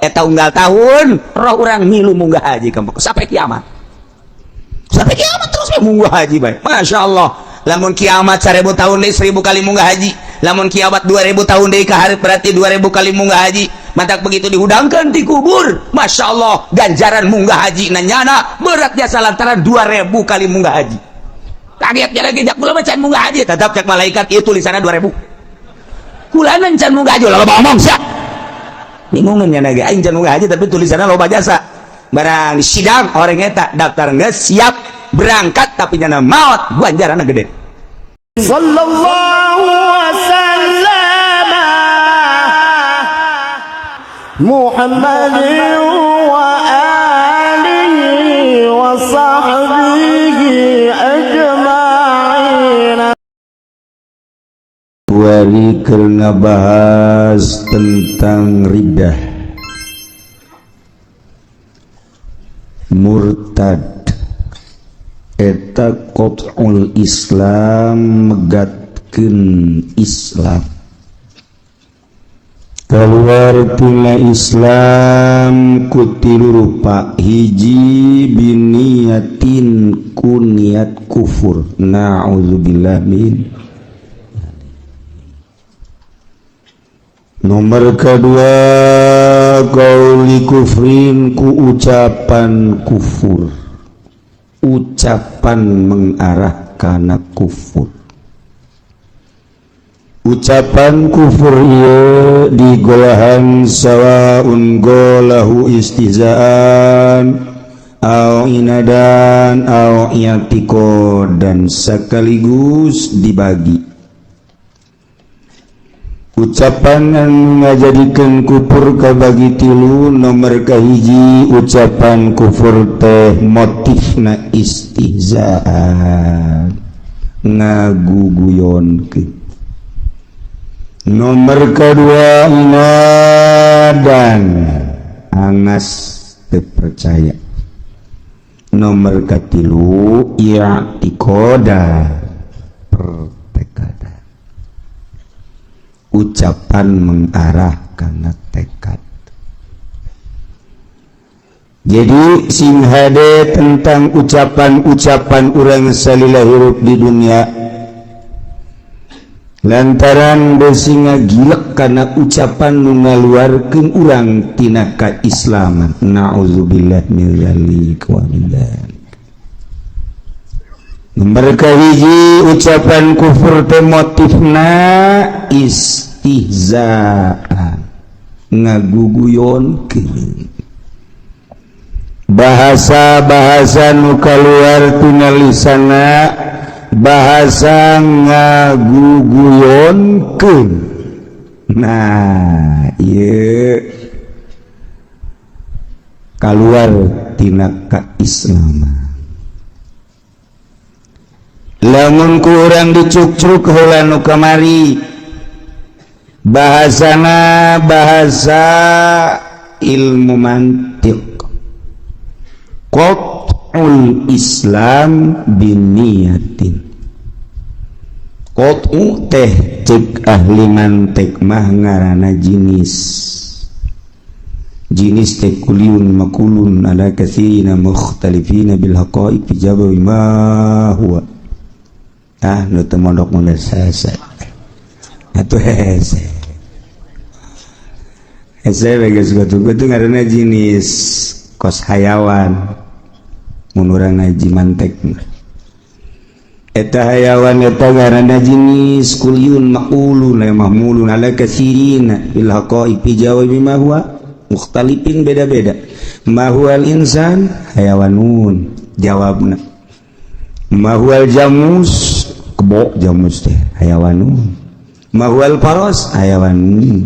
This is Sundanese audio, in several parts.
Eta unggal tahun roh urang milu munggah haji ka Mekah sampai kiamat, sampai kiamat terus we munggah haji bae. Masya Allah, lamun kiamat 1000 tahun deui, 1000 kali munggah haji. Lamun kiamat 2000 tahun deui ka hareup, berarti 2000 kali munggah haji. Matak begitu dihudangkeun di kubur, Masya Allah, ganjaran munggah haji nanyana berat jasa lantaran 2000 kali munggah haji. Kaget ya lagi, jak kula mah can munggah haji. Tetap cek malaikat itu tulisanna 2000. Kula can munggah haji, loba omong sia. Bingungan nya lagi, aing can munggah haji tapi tulisanna loba jasa. Barang sidang orang eta daftar geus siap berangkat, tapi nyana maot, ganjaranna gede. صلى الله وسلم محمد وآله وصحبه أجمعين. Kuari keur ngabahas tentang riddah, murtad. Eta qat'ul Islam, megatkeun Islam, keluar tina Islam ku tilu rupa. Hiji, biniyatin, ku niat kufur, na'udzubillah min. Nomor kedua, qauli kufrin, ku ucapan kufur, ucapan mengarah kana kufur. Ucapan kufur ieu digolahan sawaun golahu istihzaan au inadan au i'tiqodan, sekaligus dibagi. Ucapan anu ngajadikeun kufur kabagi tilu. Nomor kahiji, ucapan kufur teh motifna istihzaan, ngaguguyonkeun. Nomor kedua, inadan, angas teu percaya. Nomor katilu, i'tiqoda, pertekada, ucapan mengarah karena tekad. Jadi sing hade tentang ucapan-ucapan urang salila hirup di dunia, lantaran besi ngagilek karena ucapan nu ngaluarkeun urang tina kaislaman, na'udzubillah min dzalik wa min dzalik. Nomor kahiji, ucapan kufur teh motifna istihzaan, ngaguguyonkeun, bahasa-bahasa nu kaluar tina lisana bahasa ngaguguyonkeun. Nah, ieu kaluar tina kaislaman. Lamun kurang dicukcruk heula nu kamari, bahasana bahasa ilmu mantiq, qat'ul Islam biniyatin. Qat'u teh cek ahli mantik mah ngaranna jenis. Jenis teh kuliun makulun ala katsirina mukhtalifina bil haqaiq fi jawabi ma huwa. Ah, nu teu mondok mun hese atuh, hese hese we geus. Gotu ngaranna jenis kos hayawan. Mun urang ngaji mantek mah, eta hayawan eta ngaranna jenis kuliun maqulun la mahmulun ala katsirina bil haqaiq fi jawabi ma huwa mukhtalifin, beda-beda. Ma huwal insan? Hayawanun jawabna. Ma huwal jamus? Kebo jamus teh hayawanun. Ma huwal faros? Hayawanun.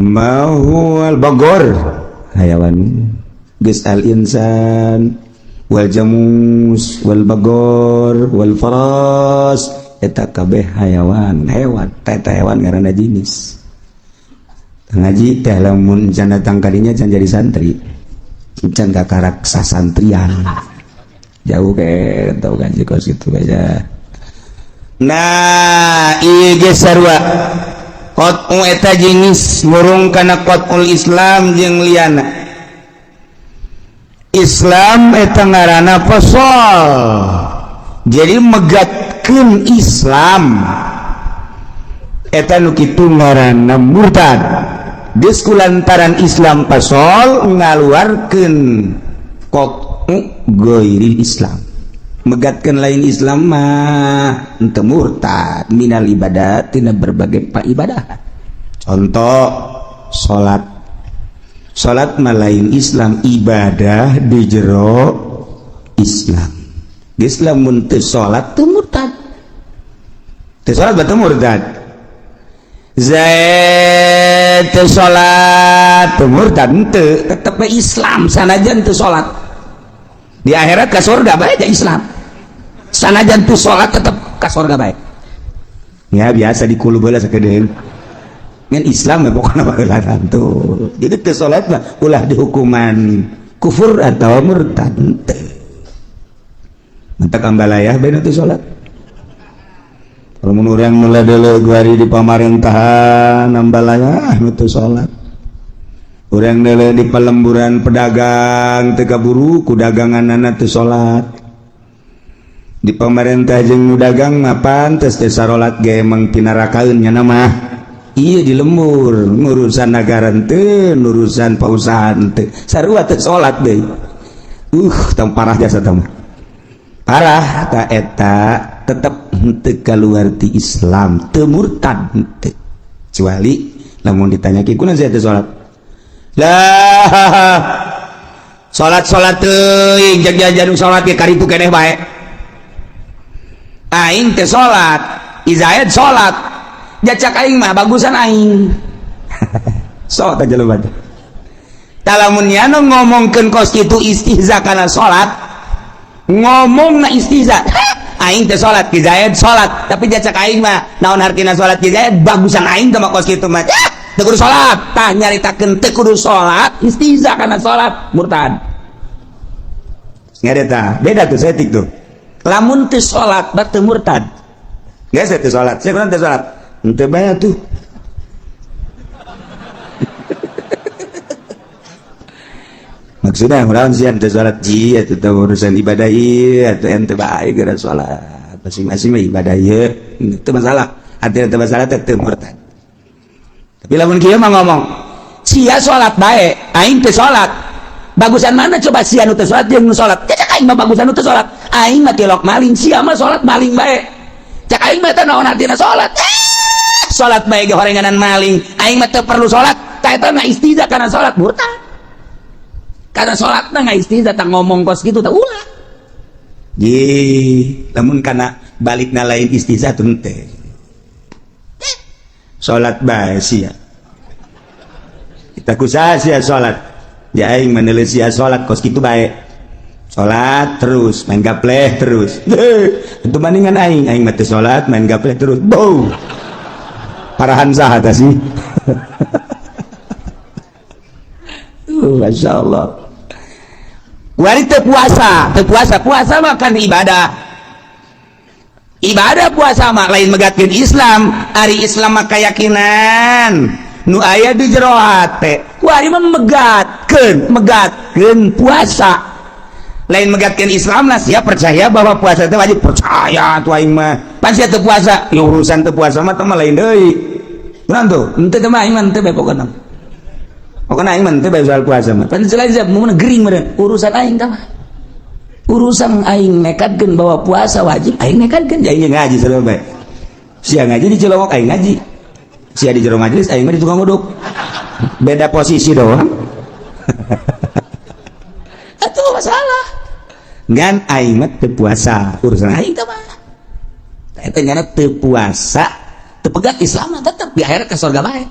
Ma huwal bagor? Hayawanun. Geus al insan wal jamus wal bagor wal faras eta kabeh hayawan, hewan. Eta hewan ngaranna jenis. Ngaji teh lamun can datang kadinya can jadi santri, can kakarak sasantrian, jauh ke tau kan kos gitu aja. Nah, ieu ge sarua. Qat'u eta jenis murung kana qat'ul Islam jeung liana. Islam eta ngaranna fasal. Jadi megatkeun Islam eta nu kitu ngaranna murtad. Geus kulantaran Islam pasol ngaluarkeun qat'u ghairil Islam. Megatkeun lain Islam mah henteu murtad minal ibadat tina berbagai ibadah. Contoh salat. Salat mah lain Islam, ibadah di jero Islam. Geus lamun teu salat teu murtad. Teu salat berarti murtad. Zaid teu salat teu murtad henteu, tetep we Islam sanajan teu salat. Di akhirat ka surga bae ja Islam. Sanajan teu salat tetep ka surga bae. Ya biasa di kulub heula sakedeung. Ngan Islam mah pokona baheula tuh. Jadi teu salat mah ulah dihukuman kufur atau murtad henteu. Mentak ambalayah bae teu salat. Lamun urang mulai deuleu guari di pamarintahan ambalayah nu teu salat. Urang deuleu di pelemburan pedagang teu kaburu ku daganganana teu salat. Di pemerintah jeung nu dagang mah pantes teu sarolat ge emang pinarakaeun nya mah. Ieu di lembur ngurusan nagara teu, ngurusan pausahaan teu. Sarua teu salat deui. Tong parah jasa teh mah. Parah ta eta tetep henteu kaluar ti Islam, teu murtad henteu. Kecuali lamun ditanya ki kunaon sia teu salat? Lah salat-salat teuing jeung jajan salat ge karitu keneh bae. Aing teu salat, Izaid salat. Jacak aing mah bagusan aing. Sok teh jelema teh. Tah lamun nyana ngomongkeun kos kitu istihza kana salat, ngomongna istihza, aing teh salat, Ki Zaid salat, tapi jacak aing mah naon hartina salat Ki Zaid bagusan aing teh mah kos kitu mah. Teu kudu salat, tah nyaritakeun teu kudu salat, istihza kana salat, murtad. Nggak ada beda tuh setik tuh. Lamun teu salat berarti murtad. Geus teu salat, saya kurang teu salat. Henteu bae tuh. Maksudnya urang sih teu salat ji atuh teu urusan ibadah ieu atuh ente bae geura salat. Masing-masing mah ibadah ieu teu masalah. Artinya teu masalah teh teu murtad. Tapi lamun kieu mah ngomong, sia salat bae, aing teu salat. Bagusan mana coba sia nu teu salat jeung nu salat? Cek aing mah bagusan nu teu salat. Aing mah tilok maling, sia mah salat maling bae. Cek aing mah teh naon artina salat? Salat bae ge horenganan maling. Aing mah teu perlu salat. Tah eta mah istihza kana salat murtad. Karena salatna nggak istihza tah ngomong kos kitu tah ulah. Ye, lamun kana balikna lain istihza teu teh. Salat bae sia. Kita kusaha sia salat. Ya aing mah neuleuh sia salat kos kitu bae. Salat terus, main gapleh terus. Itu bandingan aing, aing mah teu salat, main gapleh terus. Bau. Parahan saha tah sih? Masya Allah. Wari teu puasa, puasa mah kan ibadah. Ibadah puasa mah lain megatkeun Islam, ari Islam mah keyakinan nu aya di jero hate. Wari mah megatkeun puasa. Lain megatkeun Islam lah, sia percaya bahwa puasa teh wajib, percaya tuh aing mah. Pan sia teu puasa, ya urusan teu puasa mah teh mah lain deui. Kunaon tuh? Henteu teh mah aing mah henteu bae pokona. Pokoknya aing mah teu bae soal puasa mah. Pan selain siap mun gering meureun urusan aing tah mah. Urusan aing nekatkeun bahwa puasa wajib, aing nekatkeun aing ngaji sarua bae. Sia ngaji di Cilongok aing ngaji. Sia di jero majelis aing mah di tukang uduk. Beda posisi doang. Atuh masalah. Ngan aing mah teu puasa, urusan aing tah mah. Eta nyana teu puasa, teu pegat Islam mah tetep di akhirat ka surga bae.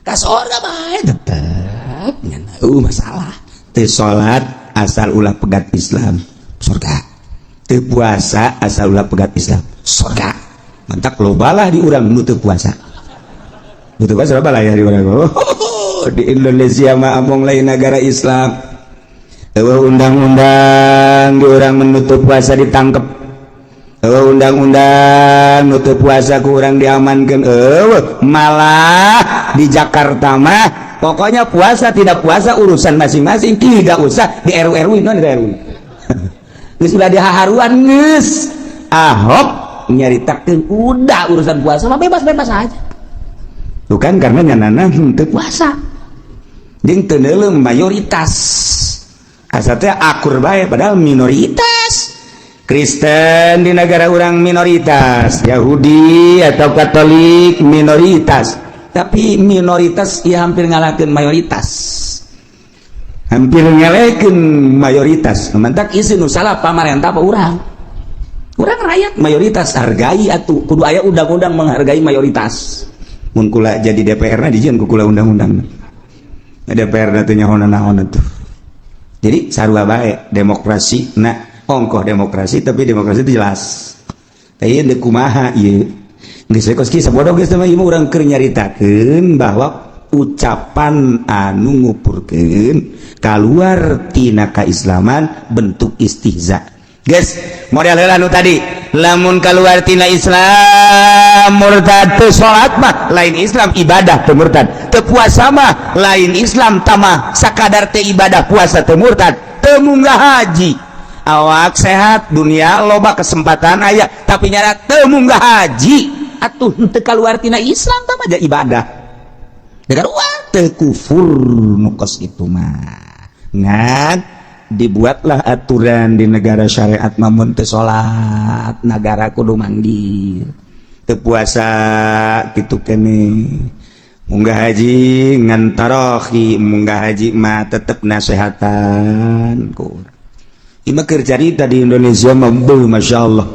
Ka surga bae tetep ngan masalah. Teu salat asal ulah pegat Islam surga. Teu puasa asal ulah pegat Islam surga. Mantak loba lah di urang nu teu puasa. Nu teu puasa loba lah ya di urang. Oh, di Indonesia mah among lain negara Islam. Eueuh undang-undang di urang menutup puasa ditangkep. Eueuh undang-undang nu teu puasa ku urang diamankeun, eueuh. Malah di Jakarta mah pokoknya puasa tidak puasa urusan masing-masing, tidak usah di RU RU non di RU. Geus ulah dihaharuan geus. Ahok nyaritakeun udah urusan puasa mah bebas-bebas aja. Bukan karena nyanana henteu puasa. Jeung teu neuleum mayoritas. Asa teh akur bae, padahal minoritas. Kristen di negara orang minoritas, Yahudi atau Katolik minoritas, tapi minoritas ya hampir ngalahkan mayoritas, hampir ngalahkan mayoritas. Mantak isi nu salah pamarentah apa urang? Urang rakyat mayoritas hargai atuh, kudu aya undang-undang menghargai mayoritas. Mun kula jadi DPR na dijieun ku kula undang-undang. DPR na teh nyaho naon atuh. Jadi sarua bae demokrasi, nah ongkoh demokrasi, tapi demokrasi itu jelas. Tapi ieu kumaha ieu? Geus we kos kieu sabodo geus mah, ieu mah urang keur nyaritakeun bahwa ucapan anu ngupurkeun kaluar tina kaislaman bentuk istihza. Geus model heula nu tadi, lamun kaluar tina Islam murtad, teu salat mah lain Islam, ibadah teu murtad, teu puasa mah lain Islam, tamah sakadar teu ibadah puasa teu murtad, teu munggah haji awak sehat, dunia loba kesempatan aya, tapi nyara teu munggah haji atuh henteu kaluar tina Islam, tah aja ibadah keluar, teu kufur nu kos itu mah. Ngan dibuatlah aturan di negara syariat, mun teu salat negara kudu manggil, teu puasa kitu kene. Munggah haji ngan tarohi, munggah haji mah tetep nasehatan ku. Ima keur carita di Indonesia mah beuh, Masya Allah.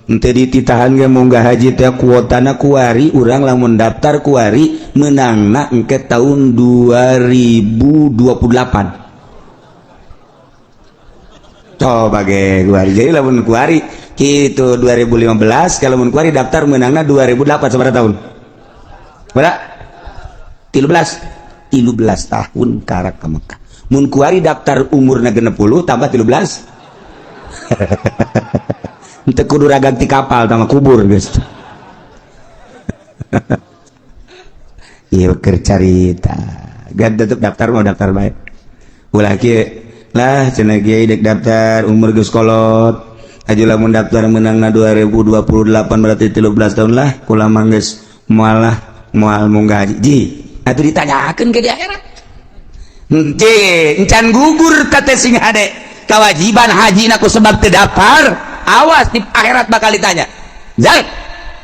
Henteu dititahan ge munggah haji teh kuotana kuari urang lamun daftar kuari meunangna engke tahun 2028. Coba ge kuari, jadi lamun kuari kitu 2015, kalau mun kuari daftar meunangna 2008, sabaraha tahun? Berapa? 13 13 tahun karak ke Mekah. Mun kuari daftar umurna 60 tambah 13, henteu kudu ragang ti kapal tambah kubur geus. Ieu keur carita. Gan tetep daftar mau daftar bae. Ulah kieu lah cenah kiai dek daftar umur geus kolot. Aju lamun daftar meunangna 2028 berarti 13 tahun lah kula mah geus moal moal munggah haji. Ji, atuh ditanyakeun ke di akhirat. Henteu, encan gugur teh sing hade kewajiban haji ku sebab teu daftar, awas di akhirat bakal ditanya. Zaid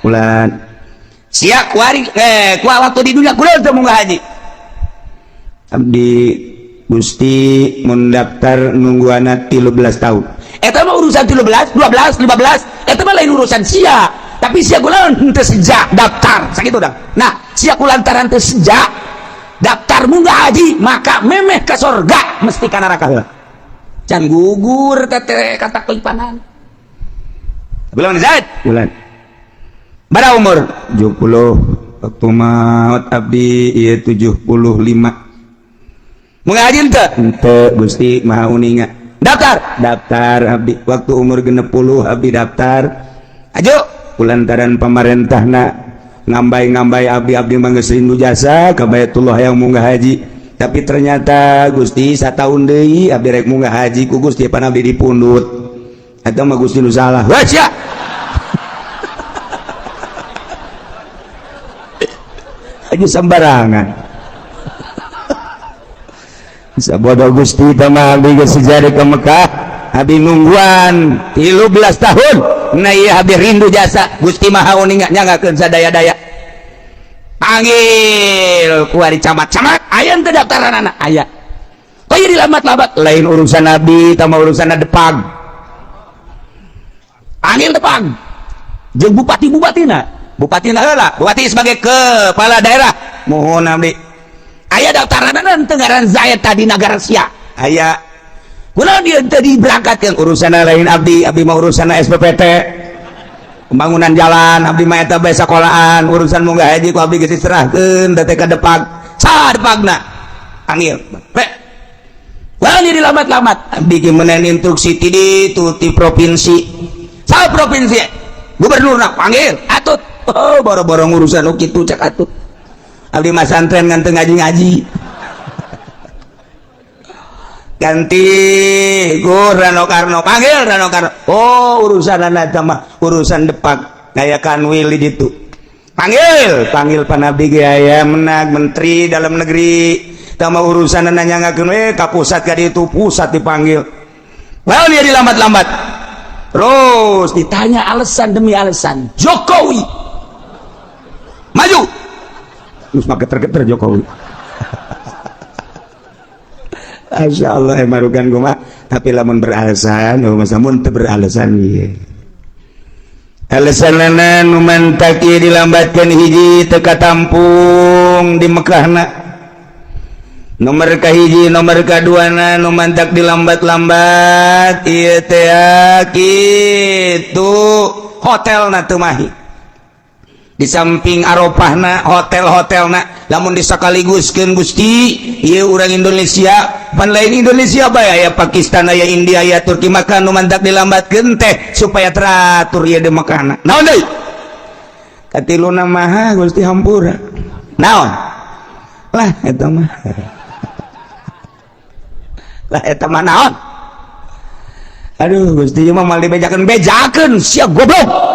ulan sia kuari ku waktu di dunia kula teu munggah haji. Abdi Gusti mendaftar nungguana 13 tahun. Eta mah urusan 13, 12, 15, eta mah lain urusan sia. Tapi sia kula henteu sejak daftar, sakitu dah. Nah, sia kulantaran teu sejak daftar munggah haji, maka memeh ke sorga mesti ka neraka heula. Can gugur teh kata kelipanan. Belum Zaid? Bulan. Berapa umur? 70. Waktu maut abdi ieu 75. Munggah haji henteu? Henteu Gusti Maha Uninga. Daftar? Daftar abdi. Waktu umur 60 abdi daftar. Ayo kulantaran pemerintahna ngambay-ngambay abdi, abdi mah geus rindu jasa ka Baitullah yang munggah haji. Tapi ternyata Gusti satahun deui abdi rek munggah haji ku Gusti pan abdi dipundut. Eta mah Gusti nu salah. Wah sia. Aja sembarangan. Sabodo Gusti tama abdi geus sejarah ke Mekah, abdi nungguan 13 tahun. Nah iya abdi rindu jasa Gusti Maha Uninga nyangakeun sadaya-daya. Panggil kuari camat-camat, aya teu daftaran anak aya. Kok ieu dilambat-lambat? Lain urusan abdi, tama urusan depag. Panggil depag. Jeung bupati-bupatina. Bupatina heula, bupati sebagai kepala daerah. Mohon abdi. Aya daftaran teu ngaran Zaid tadi nagara sia. Aya. Kunaon dia teu diberangkatkeun? Urusan lain abdi, abdi mah urusan SPPT. Pembangunan jalan, abdi mah eta bae sekolahan, urusan munggah haji ku abdi geus diserahkeun teh ka depag. Saha depagna? Panggil. Pe. Wah, ini dilambat-lambat. Abdi ge meunang instruksi ti ditu ti provinsi. Saha provinsi? Gubernur nak panggil Atut. Oh, boro-boro urusan nu kitu cek Atut. Abdi mah santren ngan teu ngaji-ngaji. Ganti ku Rano Karno, panggil Rano Karno. Oh, urusan eta mah urusan depak aya kanwil di ditu. Panggil, panggil panabdi ge aya menang menteri dalam negeri. Tama urusan nanya ngakeun we ka pusat ka ditu, pusat dipanggil. Lalu dia dilambat-lambat. Terus ditanya alasan demi alasan. Jokowi maju. Terus mah geter-geter Jokowi. Masya Allah emarukan gua mah, tapi lamun beralasan, oh masa mun teu beralasan ieu. Alasanana nu mantak ieu dilambatkeun hiji teu katampung di Mekahna. Nomor kahiji, nomor kaduana nu mantak dilambat-lambat ieu teh kitu hotelna teu mahi. Di samping Arafahna, hotel-hotelna lamun disakaliguskeun Gusti, ieu urang Indonesia pan lain Indonesia bae, aya Pakistan, aya India, aya Turki, maka nu mantak dilambatkeun teh supaya teratur ieu di Mekahna. Naon deui? Katiluna mah Gusti hampura. Naon? Lah eta mah. Lah eta mah naon? Aduh Gusti ieu mah moal dibejakeun bejakeun sia goblok.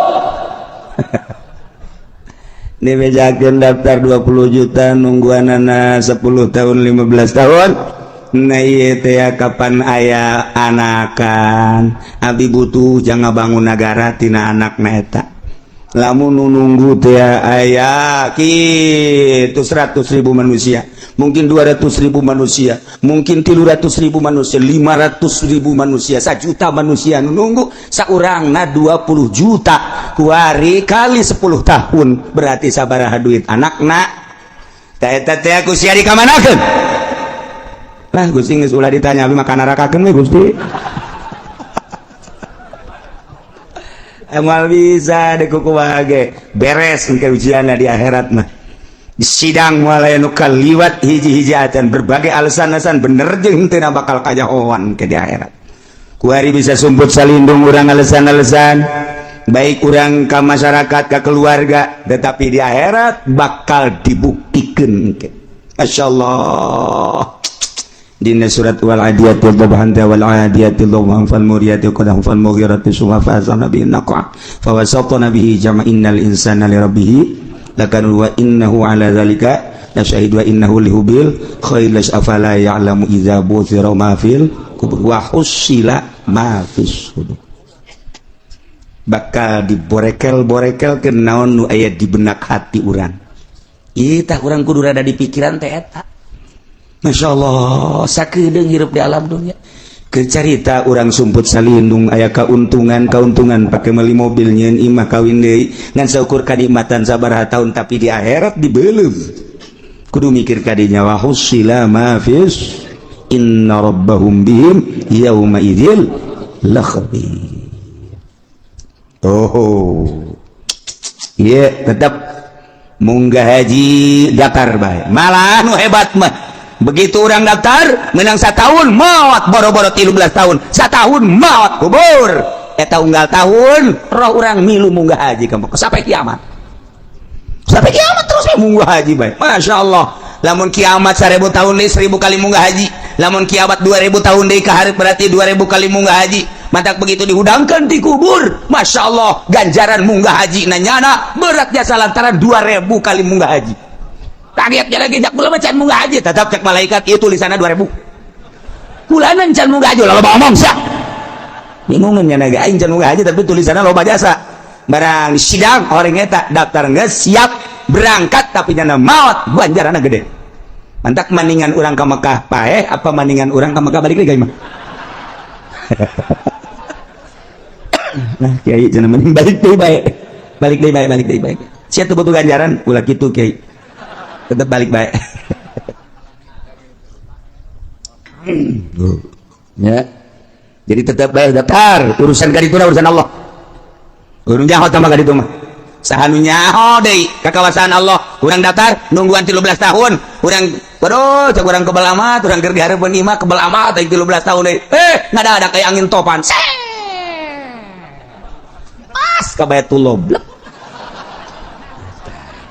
Dibejakeun daftar 20 juta nungguanana 10 tahun 15 tahun. Nah ieu teh kapan aya anakan? Abdi butuh jangan bangun negara tina anakna eta. Lamun nu nunggu teh aya kitu 100.000 manusia, mungkin 200.000 manusia, mungkin 300.000 manusia, 500.000 manusia, 1 juta manusia nu nunggu saurangna 20 juta kuari kali 10 tahun berarti sabaraha duit anakna. Tah eta teh ku sia dikamanakeun? Lah Gusti geus ulah ditanya abdi mah kanarakakeun we Gusti. Moal bisa deh kuku ge beres engke ujianna di akhirat mah. Di sidang moal aya nu kaliwat hiji-hiji acan berbagai alasan-alasan bener jeung henteu bakal kajahoan ke di akhirat. Kuari bisa sumput salindung urang alasan-alasan baik urang ka masyarakat ka keluarga, tetapi di akhirat bakal dibuktikan engke. Masyaallah. Dina surat wal adiyati dhabhan wal adiyati dhabhan fal muriyati qadhan fal mughirati subha fa azana bihi naqa fa wasatna bihi jama innal insana li rabbih lakanu wa innahu ala zalika la syahid wa innahu lihubil khair las afala ya'lamu idza buthira ma fil kubur wa husila ma fis sudur. Bakal diborekel-borekel ke naon nu aya di benak hati urang. Ieu tah urang kudu rada di pikiran teh eta. Masya Allah sakedeung hirup di alam dunia. Kecarita urang sumput salindung aya kauntungan kauntungan pake meuli mobil nyeun imah kawin deui ngan saukur kanikmatan sabaraha tahun, tapi di akhirat dibeuleum. Kudu mikir kadinya wa husila ma fis inna rabbahum bihim yauma idzil lakhabir. Oh iya, tetap munggah haji daftar bae. Malah nu hebat mah begitu orang daftar menang setahun maot boro-boro 13 tahun setahun maot kubur eta unggal tahun roh orang milu munggah haji ka Mekah sampai kiamat terus we munggah haji bae. Masya Allah lamun kiamat 1000 tahun deui 1000 kali munggah haji, lamun kiamat 2000 tahun deui ka hareup berarti 2000 kali munggah haji. Mantak begitu dihudangkan di kubur, Masya Allah ganjaran munggah haji nanyana berat jasa lantaran 2000 kali munggah haji. Kaget lagi jak kula mah can munggah haji, tetap cek malaikat ieu tulisanna 2000. Kulanan can munggah haji loba omong sia. Bingungan nya naga aing can munggah haji tapi tulisanna loba jasa. Barang sidang orang eta daftar geus siap berangkat tapi nyana maot ganjaranna gede. Mantak maningan urang ka Mekah paeh apa maningan urang ka Mekah balik deui mah. Nah kiai cenah mending balik deui bae. Balik deui bae, balik deui bae. Sia teu butuh ganjaran ulah kitu kiai. Tetap balik baik. Ya. Jadi tetap baik daftar. Urusan kaditu urusan Allah. Urang nyaho tambah kaditu mah. Saha nu nyaho deui ka kawasan Allah. Urang daftar nungguan 13 tahun. Urang waduh cek urang kebel amat, urang keur dihareupeun imah kebel amat aing 13 tahun deui. Ngada-ada kayak angin topan. Tas ka Baitullah, blek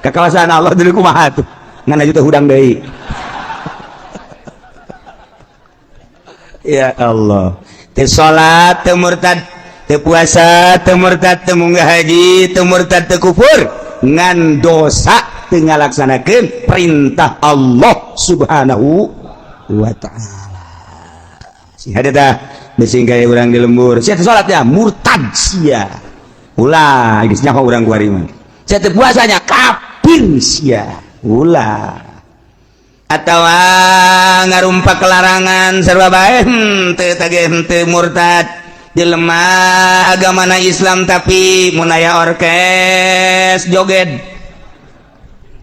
ka kawasan Allah dulu. Kumaha tuh? Ngan aja teh hudang deui. Ya Allah, teu salat teu murtad, teu puasa teu murtad, teu munggah haji teu murtad, teu kufur, ngan dosa teu ngalaksanakeun perintah Allah Subhanahu wa Ta'ala. Si hade tah bisi gaya urang di lembur, sia teu salat ya murtad sia. Ulah, geus nyaho urang kuari mah. Sia teu puasanya kafir sia. Ulah. Atau ngarumpak larangan sarua bae, henteu tage henteu murtad. Jelema agamana Islam, tapi mun aya orkes joget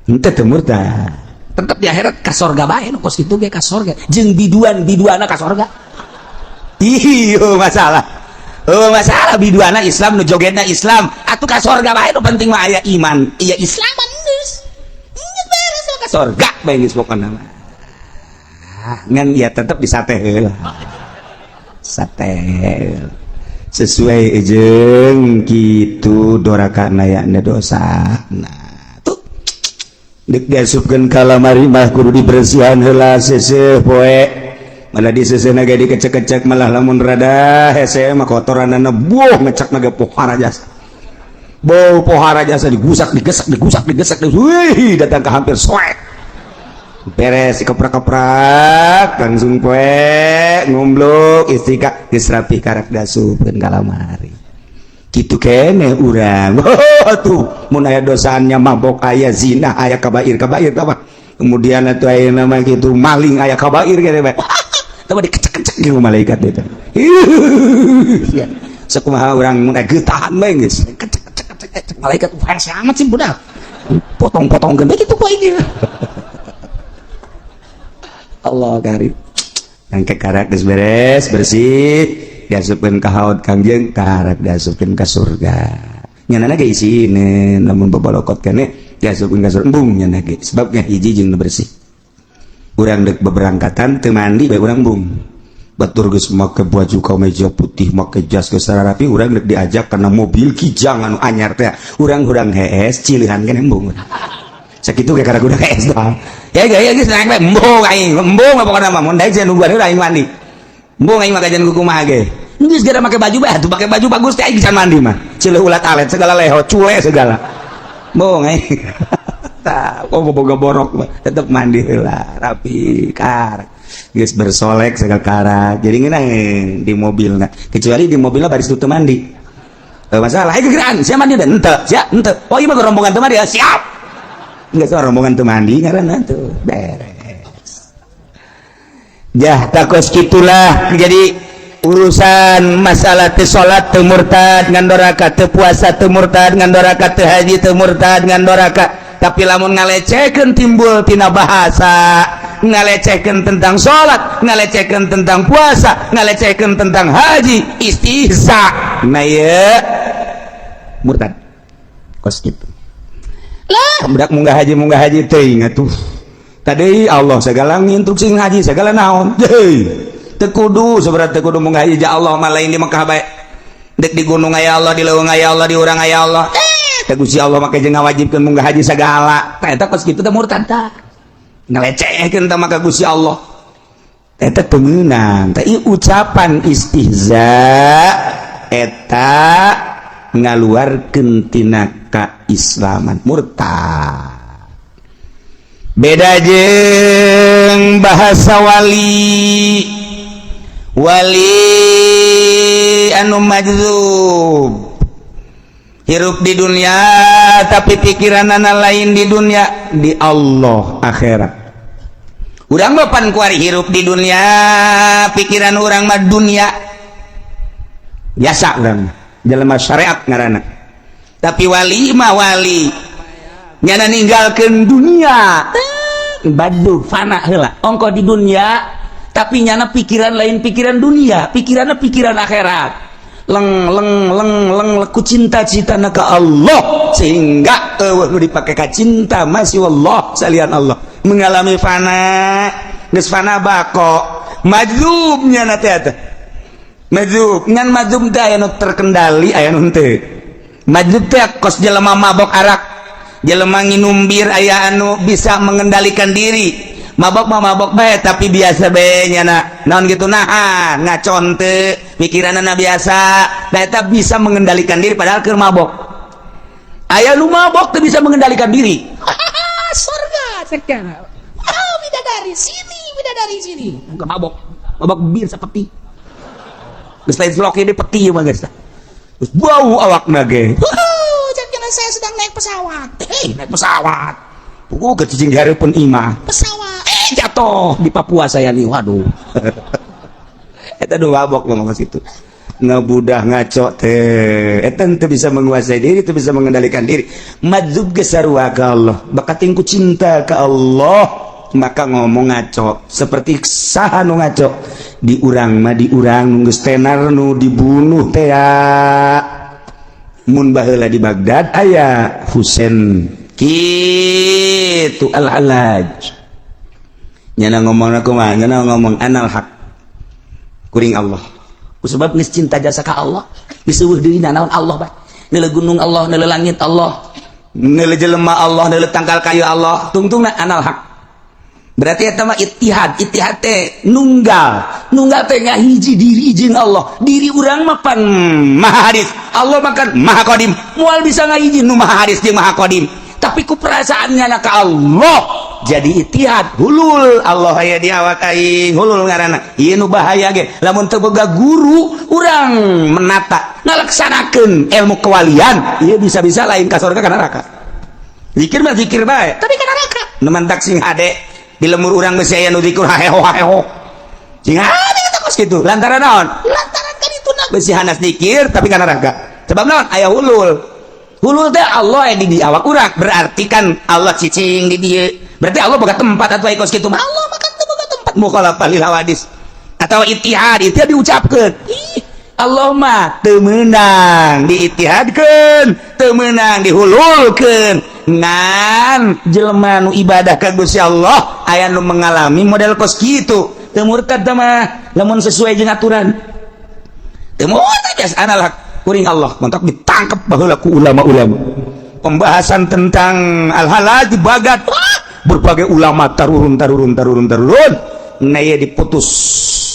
henteu, teu murtad. Tetep di akhirat ka sorga bae. Nu kos kitu ge ka sorga jeung biduan, biduana ka sorga. Iyo masalah, oh masalah biduana Islam, nu jogetna Islam atuh ka sorga bae. Nu penting mah aya iman, iya, Islaman geus. Geus beres, ka sorga bae geus pokona mah. Ngan ya tetep disate heula, sate sesuai jeung kitu doraka nayana dosa. Nah tuh, dek diasupkeun ka lamari mah kudu dibersihan heula seuseuh poe. Malah di seuseuhna ge dikecek-kecek. Malah lamun rada hese mah kotoranana buh ngecek ge pohara jasa, bau pohara jasa. Digusak, digesek, digusak, digesek, wih, datang ke hampir soek. Beres dikeprak-keprak langsung poe ngumbluk istika, geus rapi, karak diasupkeun ka lamari. Kitu kene urang. Oh, tuh mun aya dosaannya mabok, aya zina, aya kabair kabair apa kemudian atuh aya nama kitu maling, aya kabair gitu bae. Tah, dikecek-kecek gitu malaikat itu ya. Sakumaha urang mun aya getahan bae geus kecek kecek kecek kecek Malaikat hese amat sih budak. Potong-potong gede gitu kok ini. Allah karib. Angke karak geus beres bersih, diasupkeun ka haud Kangjeng, karak diasupkeun ka surga. Nyanana ge isine lamun babalokot kene diasupkeun ka surga embung nyana ge, sebabnya hiji jeung nu bersih. Urang dek beberangkatan teu mandi bae urang embung. Batur geus make baju kameja putih, make jas geus rapi, urang dek diajak kana mobil Kijang anu anyar teh, urang hurang hees cilihan kene embung. Sakitu ge karek udah hees doang ya ya geus naik bae embung aing, embung pokona mah. Mun daek nungguan heula aing mandi, embung aing mah kajian kumaha ge. Geus gara make baju bae atuh, make baju bagus teh aing bisa mandi mah cileuh ulat alet segala, leho cule segala, embung aing. Tah, oh boga borok mah tetep mandi heula rapi, kar geus bersolek segala karak, jadi ngeunah di mobilna. Kecuali di mobilna baris teu mandi. Eh, masalah ayo gegeran sia mandi dan henteu sia henteu. Oh iya mah rombongan teu mandi ya, siap. Enggak sih rombongan teu mandi ngaranna tuh beres. Jah takos gitulah. Jadi urusan masalah teu salat teu murtad ngan doraka, teu puasa teu murtad ngan doraka, teu haji teu murtad ngan doraka. Tapi lamun ngalecehkeun timbul tina bahasa, ngalecehkeun tentang salat, ngalecehkeun tentang puasa, ngalecehkeun tentang haji, istihza, nah ye murtad kos gitu lah. Budak munggah haji teuing atuh. Tadi Allah segala nginstruksi haji segala naon deui teu kudu, seberat teu kudu munggah haji. Ja Allah mah lain di Mekah bae, dek di gunung aya Allah, di leuweung aya Allah, di urang aya Allah. Eh, teh Gusti Allah make jeung ngawajibkeun munggah haji segala. Tah, eta kos kitu teh murtad tah, ngalecehkeun tah maka Gusti Allah. Eta teu meunang teh ucapan istihza, eta ngaluarkeun tina kaislaman, murtad. Beda jeung bahasa wali, wali anu majzub, hirup di dunia tapi pikiranana lain di dunia, di Allah, akhirat. Urang mah pan kuari hirup di dunia, pikiran urang mah dunia biasa, urang jelema syariat ngaranna. Tapi wali mah wali nyana ninggalkeun dunia, badu fana heula ongko di dunia, tapi nyana pikiran lain pikiran dunia, pikirannya pikiran akhirat. Leng leng leng leng leku cinta-cinta ka Allah, sehingga eueuh nu dipake ka cinta masih Allah, salian Allah. Mengalami fana, geus fana bako, majzubnya na teh. Majzub ngan majzub teh aya nu terkendali, aya nu henteu. Majdzub teh kos jelema mabok arak, jelema nginum bir, aya anu bisa mengendalikan diri. Mabok mah mabok bae, tapi biasa bae nyana naon gitu, nah ngacon teu pikiranna biasa. Nah, eta bisa mengendalikan diri padahal keur mabok. Aya nu mabok teu bisa mengendalikan diri. Surga sekarang. Wow, bidadari sini, bidadari sini. Bukan mabok, mabok bir seperti geus lain slok ini, peti mah geus. Terus bau awakna ge. Wuh, jangan, saya sedang naik pesawat. Eh, naik pesawat. Puguh cicing di hareupeun imah. Pesawat. Eh, jatuh di Papua saya nih. Waduh. Eta nu mabok ngomong ke situ. Ngabudah ngaco teh. Eta teu bisa menguasai diri, teu bisa mengendalikan diri. Majdzub ge sarua ka Allah. Bakating ku cinta ka Allah, maka ngomong ngaco. Seperti saha nu ngaco? Di urang mah, di urang nu geus tenar nu dibunuh teh ya. Mun baheula di Baghdad aya Husain kitu, Al-Halaj. Nyana ngomong kumaha? Nyana ngomong anal haq, kuring Allah. Ku sebab geus cinta jasa ka Allah, geus euweuh deui naon, Allah bae. Neuleu gunung Allah, neuleu langit Allah. Neuleu jelema Allah, neuleu tangkal kayu Allah, tungtungna anal haq. Berarti eta mah ittihad. Ittihad teh nunggal, nunggal teh ngahiji diri jeung Allah. Diri urang mah pan maha hadis, Allah mah kan maha qadim. Moal bisa ngahiji nu maha hadis jeung maha qadim, tapi ku perasaannya na ka Allah jadi ittihad, hulul. Allah aya di awak aing, hulul ngaranna. Ieu nu bahaya ge lamun teu boga guru urang menata ngalaksanakeun ilmu kewalian ieu, bisa-bisa lain ka surga, ka neraka. Zikir mah zikir bae, tapi ka neraka. Nu mantak sing hade di lemur urang besi aya nu zikir haeho haeho, sing hade eta kos kitu. Lantaran naon? Lantaran kan itu na besi hanas zikir tapi ka neraka. Sebab naon? Aya hulul. Hulul teh Allah yang di awak urang, berarti kan Allah cicing di dieu. Berarti Allah boga tempat atuh kos kitu mah. Allah mah kan teu boga tempat. Mukhalafah lil hawadis atau ittihad. Ittihad diucapkeun. Ih, Allah mah teu meunang diittihadkeun, teu meunang dihululkeun. Ngan jelema nu ibadah ka Gusti Allah aya nu mengalami model kos kitu, teu murtad teh mah lamun sesuai jeung aturan. Teu murtad, biasa anal haq, kuring Allah. Mantak ditangkep baheula ku ulama-ulama. Pembahasan tentang al-halal di Baghdad, wah, berbagai ulama tarurun tarurun tarurun tarurun. Nah, ieu diputus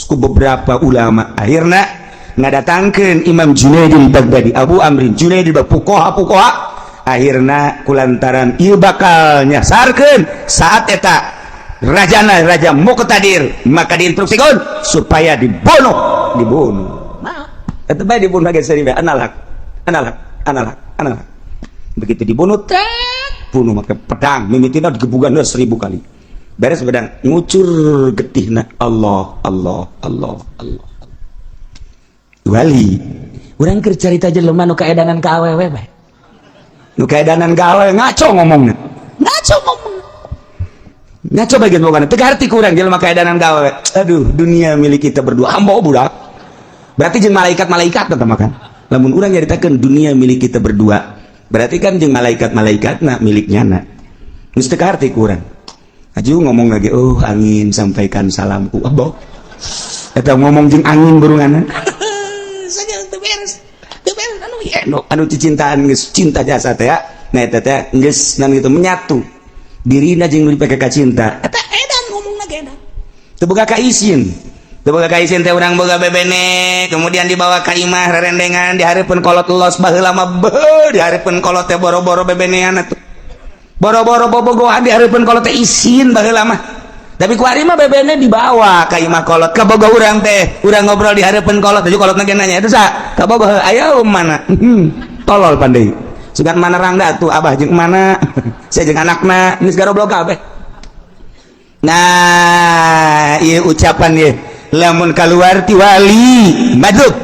ku beberapa ulama. Akhirnya ngadatangkeun Imam Junaidil Baghdadi, Abu Amrin Junaidil, fuqaha fuqaha. Akhirna kulantaran ieu bakal nyasarkeun saat eta rajana raja Muqtadir, maka diinstruksikan supaya dibunuh, dibunuh. Maaf. Eta bae dibunuh ge seri bae anal haq, anal haq, anal haq, anal haq. Begitu dibunuh, tet, bunuh make pedang, mimitina digebugan 1000 kali. Beres pedang ngucur getihna, Allah, Allah, Allah, Allah. Wali. Urang keur carita jelema nu kaedanan ka awewe bae. Nu kaedanan gawe ngaco ngomongna. Ngaco ngomong. Ngaco bagian bukan teu harti kurang jelema kaedanan gawe. Aduh, dunia milik kita berdua, hamba budak. Berarti jeung malaikat-malaikat eta mah kan. Lamun urang nyaritakeun dunia milik kita berdua, berarti kan jeung malaikat-malaikatna miliknya na. Geus teu kaharti ku urang. Aju ngomong lagi, "Oh angin, sampaikan salamku." Abah eta ngomong jeung angin burunganna. Saja teu beres. Teu beres anu ieu. Anu anu cicintaan geus cinta jasa teh ya. Nah, eta teh geus nan gitu menyatu dirina jeung nu dipake ka cinta. Eta edan ngomongna ge edan. Teu boga ka isin, teu boga ka isin teh. Urang boga bebene, kemudian dibawa ka imah, rerendengan di hareupeun kolot. Los baheula mah beuh, di hareupeun kolot teh boro-boro bebenean atuh, boro-boro bobogohan di hareupeun kolot teh isin baheula mah. Tapi ku ari mah bebene dibawa ka imah kolot, kabogoh urang teh, urang ngobrol di hareupeun kolot. Aju kolot ge nanya, "Itu sa kabogoh aya mana?" Tolol pandai sugan mana rangda tuh, abah jeung mana, saya jeung anakna geus garoblok kabeh. Nah, ieu ucapan ieu lamun keluar ti wali majdzub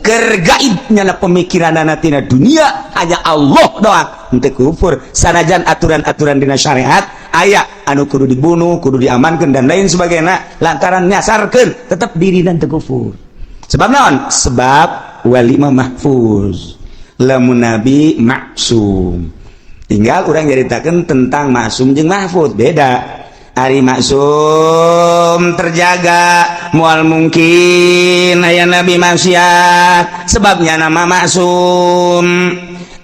keur gaib, nyana pemikiranana tina dunia hanya Allah doang, henteu kufur sanajan aturan-aturan dina syariat aya anu kudu dibunuh, kudu diamankan, dan lain sebagainya, lantaran nyasarkeun tetep dirina teu kufur. Sebab naon? Sebab wali mah mahfuz, lamun nabi maksum. Tinggal urang nyaritakeun tentang maksum jeung mahfuz beda. Ari maksum terjaga, mual mungkin aya nabi maksiat, sebabnya nama maksum.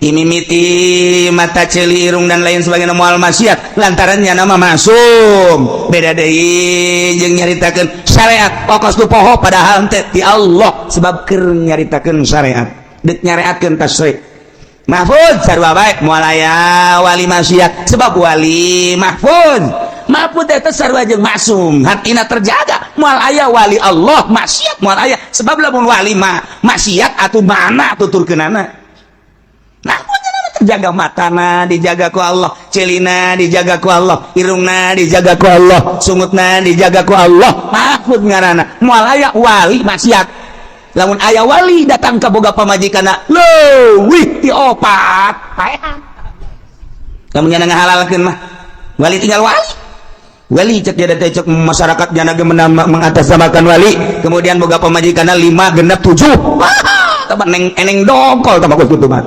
Imimiti mata, ceuli, irung, dan lain sebagainya moal maksiat lantaran nyana mah maksum. Beda deui jeung nyaritakeun syariat, pokos nu poho, padahal teh ti Allah, sebab keur nyaritakeun syariat, deuk nyareatkeun tasyri'. Mahfuz sarua bae, moal aya wali maksiat sebab wali mahfuz. Mahfuz eta sarua jeung maksum, hatina terjaga. Moal aya wali Allah maksiat, moal aya, sebab lamun wali mah maksiat atuh mana tuturkeunana. Nah, terjaga, matana dijaga ku Allah, celina dijaga ku Allah, irungna dijaga ku Allah, sungutna dijaga ku Allah. Mahfud ngaranna, moal aya wali maksiat. Lamun aya wali datang ka boga pamajikanna leuwih ti opat, paehan. Lamun nyana ngahalalkeun mah wali tinggal wali. Wali cek dia teh, cek masyarakat nyana ge mengatasnamakan wali, kemudian boga pamajikanna lima, genep, tujuh. Wah, tah neng eneng dongkol tah bagus gitu mah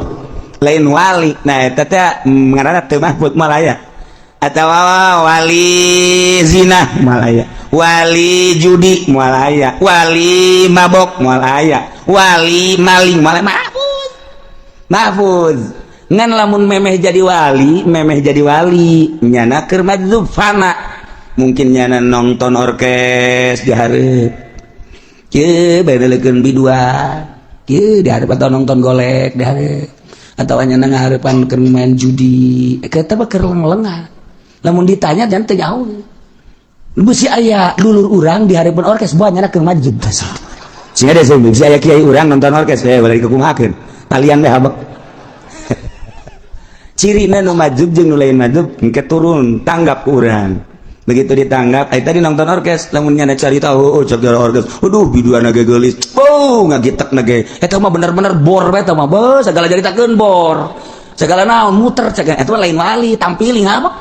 lain wali. Nah, eta teh ngaranna teu mahfud, moal aya. Atawa wali zina moal aya, wali judi moal aya, wali mabok moal aya, wali maling moal aya. Mahfuz, mahfuz. Ngan lamun memeh jadi wali, memeh jadi wali nyana keur majzub fana, mungkin nyana nonton orkes di hareup kieu bae, leukeun biduan kieu di hareup, atau nonton golek di hareup, atau nyana ngahareupan keur main judi. Eta mah keur lengah. Lamun ditanya jangan teu jauh, bisi aya dulur urang di hareupeun orkes, buah nyana keur majzub. Sehingga deh, bisi aya kiai urang nonton orkes, eh boleh dikukumakeun talian deh habek. Cirina nu majzub jeung nu lain majzub engke turun tanggap ku urang. Begitu ditanggap, eh tadi nonton orkes, lamun nyana cari tahu, oh cek orkes, aduh biduan ge geulis, oh ngagitek ge eta mah bener-bener bor bae eta mah, beuh segala jaritakeun bor, segala naon muter cek. Eta mah lain wali, tampiling apa.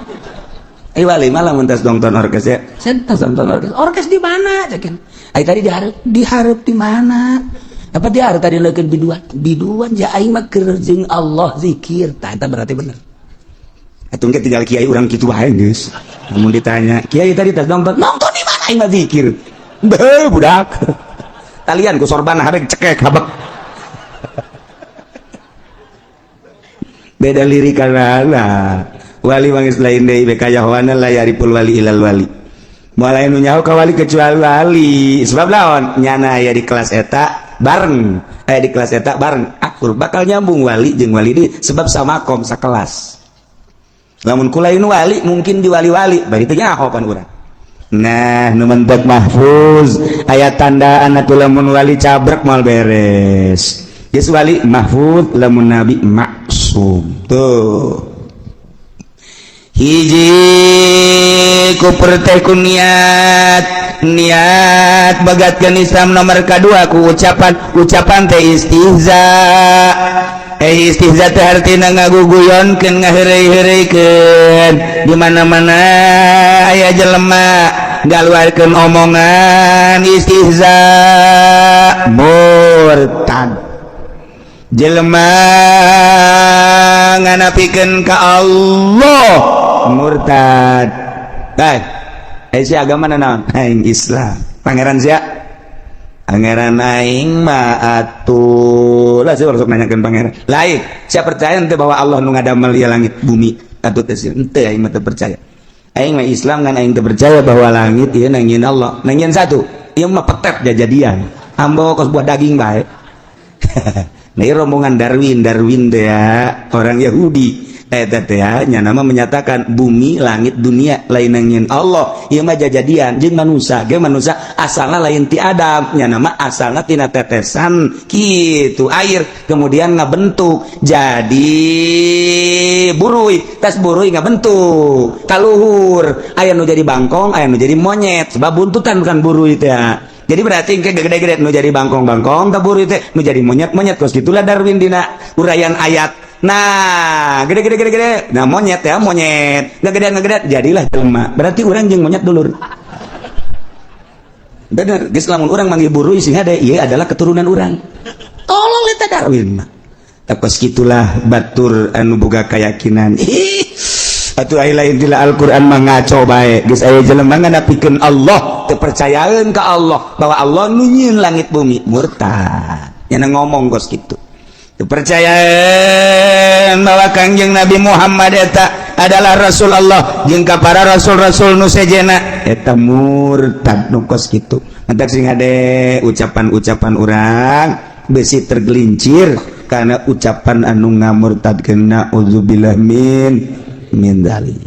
Eh, wali malah mun tos nonton orkes ya, saya tos nonton orkes. Orkes di mana cekin? Ai tadi dihareup, dihareup di mana? Apa dihareup tadi leukeun biduan? Biduan ja aing mah keur jeung Allah zikir. Tah, eta berarti bener. Atuh engke tinggal kiai urang kitu wae geus. Lamun ditanya, "Kiai tadi tas nonton?" "Nonton di mana? Aing mah zikir." Beuh budak. Talian ku sorban habek cekek habek. Beda lirik nah. Wali mangis lain deui, beka yahwana la yariful wali ilal wali. Moal aya nu nyaho ka wali kecuali wali. Sebab lawan nyana aya di kelas eta bareng, aya di kelas eta bareng, akur bakal nyambung wali jeung wali deui sebab sama kom sakelas. Lamun kulain wali mungkin di wali-wali bari teu nyaho pan urang. Nah, nu mentek mahfuz aya tandaan atuh, lamun wali cabrek moal beres. Geus wali mahfuz, lamun nabi maksum. Tuh. Hiji kufur teh ku niat, niat bagatkeun Islam. Nomor kedua ku ucapan, ucapan teh istihza. Eh, istihza teh artina ngaguguyonkeun, ngaheureuy-heureuikeun. Di mana-mana aya jelema ngaluarkeun omongan istihza, murtad. Jelema nganapikeun ka Allah, murtad. Baik, eh si agama naon? Aing Islam. Pangeran sia? Pangeran aing mah atuh lah sih sok nanyakeun pangeran. Lain, sia percaya ente bahwa Allah nu ngadamel ieu langit bumi atuh teh? Ente, aing mah teu percaya. Aing mah Islam, ngan aing teu percaya bahwa langit ieu nangieun Allah. Nangieun satu, ieu mah petet jadian. Ambo kos buah daging bae. Nah, rombongan Darwin, Darwin teh ya, orang Yahudi. Eta teh nya nama menyatakan bumi, langit, dunia lain nangieun Allah. Ieu mah jajadian jeung manusia ge, manusia asalna lain ti Adam, nya nama asalna tina tetesan kitu air, kemudian ngabentuk jadi buruy, tas buruy ngabentuk kaluhur, aya nu jadi bangkong, aya nu jadi monyet, sebab buntutan bukan buruy teh. Jadi berarti ke gede-gede nu jadi bangkong-bangkong teh buruy teh, nu jadi monyet-monyet. Kos gitulah Darwin dina uraian ayat. Nah, gede gede gede gede. Nah, monyet ya, monyet. Nggak gede nggak gede, jadilah jelema. Berarti orang jeung monyet dulur. Bener, geus lamun urang manggil buruy sing hade, ieu adalah keturunan urang. Tolong eta Darwin mah. Kos gitulah batur anu boga keyakinan. Ih, atuh ai lain tila Al-Qur'an mah ngaco bae. Geus aya jelema nganapikeun Allah, teu percayaeun ka Allah bahwa Allah nu nyieun langit bumi, murtad. Nya ngomong kos kitu. Percaya bahwa Kangjeng Nabi Muhammad eta adalah Rasul Allah jeung ka para rasul-rasul nu sejena, eta murtad nu kos kitu. Mantak sing hade ucapan-ucapan urang besi tergelincir karena ucapan anu ngamurtadkeun. Naudzubillah min dzalik.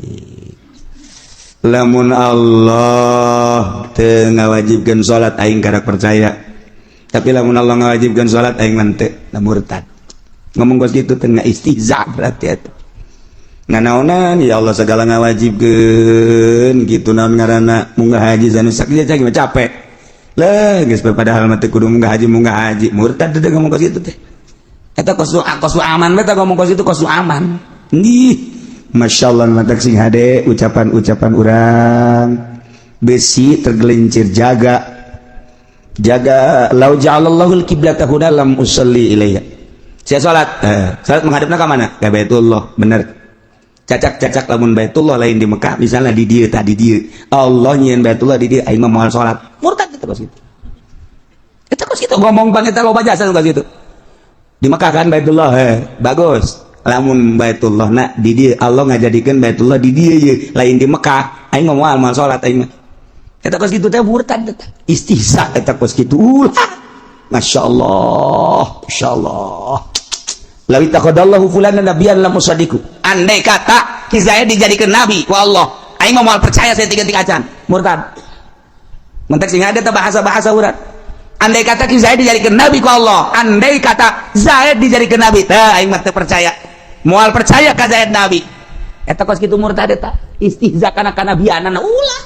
Lamun Allah teu ngawajibkeun salat, aing karak percaya, tapi lamun Allah ngawajibkeun salat, aing mah teu. Murtad ngomong kos gitu, tengah istihza berarti itu. Nganaonan ya Allah segala ngawajibkeun gitu, naon ngaranna munggah haji sanusak dia cagi mah capek lah geus, padahal mah teu kudu munggah haji, munggah haji. Murtad teh ngomong kos gitu teh. Eta kos kos aman, beta ngomong kos itu kos aman nih. Masya Allah, mantak sing hade ucapan-ucapan urang besi tergelincir. Jaga jaga. Lau ja'alallahu al-qiblata huna lam usalli ilaiha. Saya salat, salat menghadapna ka mana? Ka Baitullah, bener. Cacak-cacak lamun Baitullah lain di Mekah, misalnya di dieu, tadi dieu Allah nyieun Baitullah di dieu, aing mah moal salat. Murtad eta kos kitu. Eta kos kitu ngomong bang, eta loba jasa kos kitu. Di Mekah kan Baitullah, bagus. Lamun Baitullah nak di dieu, Allah ngajadikeun Baitullah di dieu ye, lain di Mekah, aing mah moal moal salat aing mah. Eta kos kitu teh murtad eta. Istihza eta kos kitu. Ulah. Masya Allah, Masya Allah. Law ittakhadallahu fulanan nabiyyan lam usaddiqu. Andai kata Ki Zaid dijadikan nabi ku Allah, aing mah moal percaya saya tiga-tiga acan. Murtad. Mentek sing ada bahasa-bahasa urang. Andai kata Ki Zaid dijadikan nabi ku Allah, andai kata Zaid dijadikan nabi, tah aing mah teu percaya. Moal percaya ka Zaid nabi. Eta kos kitu murtad eta. Istihza kana kanabianan ulah.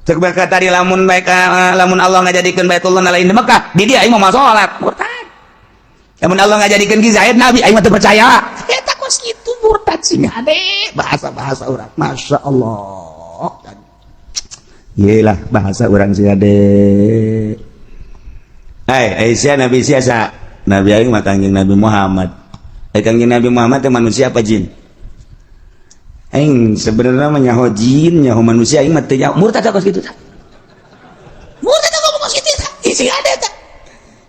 Cek berkata tadi, lamun baik, lamun Allah ngajadikeun Baitullah lain di Mekah, di dia aing mah moal salat. Murtad. Lamun Allah ngajadikeun Ki Zaid nabi, aing mah teu percaya. Eta kos kitu murtad sing hade bahasa-bahasa urang. Masya Allah. Yelah bahasa urang sing hade. Hai, Aisyah nabi siasa? Nabi aing mah Kangjeng Nabi Muhammad. Eh, Kangjeng Nabi Muhammad teh manusia apa jin? Aing sebenarnya mah nyaho jin, nyaho manusia aing mah teu nyaho. Murtad kos kitu tah. Murtad ngomong kos kitu tah. Isi ada tah.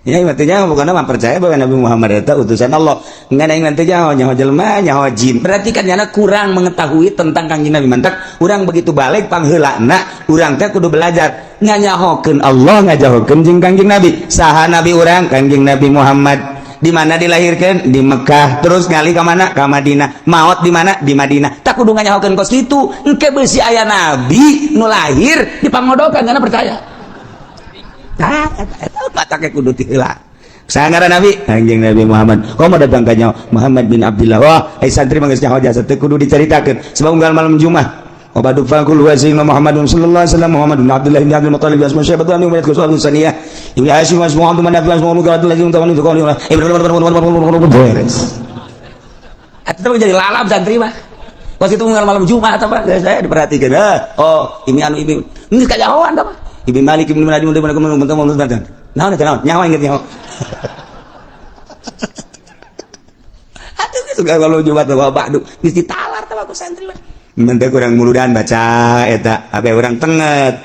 Ya aing mah teu nyaho, bukan mah percaya bahwa Nabi Muhammad eta utusan Allah. Ngan aing mah teu nyaho, nyaho jelema, nyaho jin. Berarti kan nyana kurang mengetahui tentang Kangjeng Nabi. Mantak urang begitu balik pangheulana, urang teh kudu belajar nganyahokeun Allah, ngajahokeun jeung Kangjeng Nabi. Saha nabi urang? Kangjeng Nabi Muhammad. Di mana dilahirkan? Di Mekah. Terus ngali ke mana? Ke Madinah. Maot di mana? Di Madinah. Tak kudu nganyahokeun kos kitu. Engke beusi aya nabi nu lahir di Pangodokan karena percaya. Tah eta eta patake kudu ti heula. Saha ngaran nabi? Kangjeng Nabi Muhammad. Komo datang ka nyaho Muhammad bin Abdullah. Wah, ai santri mah geus nyaho jasa teu kudu dicaritakeun. Sebab unggal malam Jumat. Wa ba'du faqul wa sayyidina Muhammadun sallallahu alaihi wasallam Muhammad bin Abdullah bin Abdul Muttalib asma syaibatu an umayyah kusul saniyah Ibnu Hashim wa Muhammad bin Abdullah wa Abdullah beres. Atau jadi lalap santri mah. Pas itu unggal malam Jumat apa? Saya diperhatikan. Ah, oh, ini anu ini. Ini kajahoan apa? Ibnu Malik ibnu Malik ibnu Malik ibnu Malik. Naon eta naon? Nyawa inget nyawa. Aduh, geus unggal malam Jumat wa ba'du. Geus ditalar tah ku santri mah. Menteh kurang muludan baca eta apa urang tenget.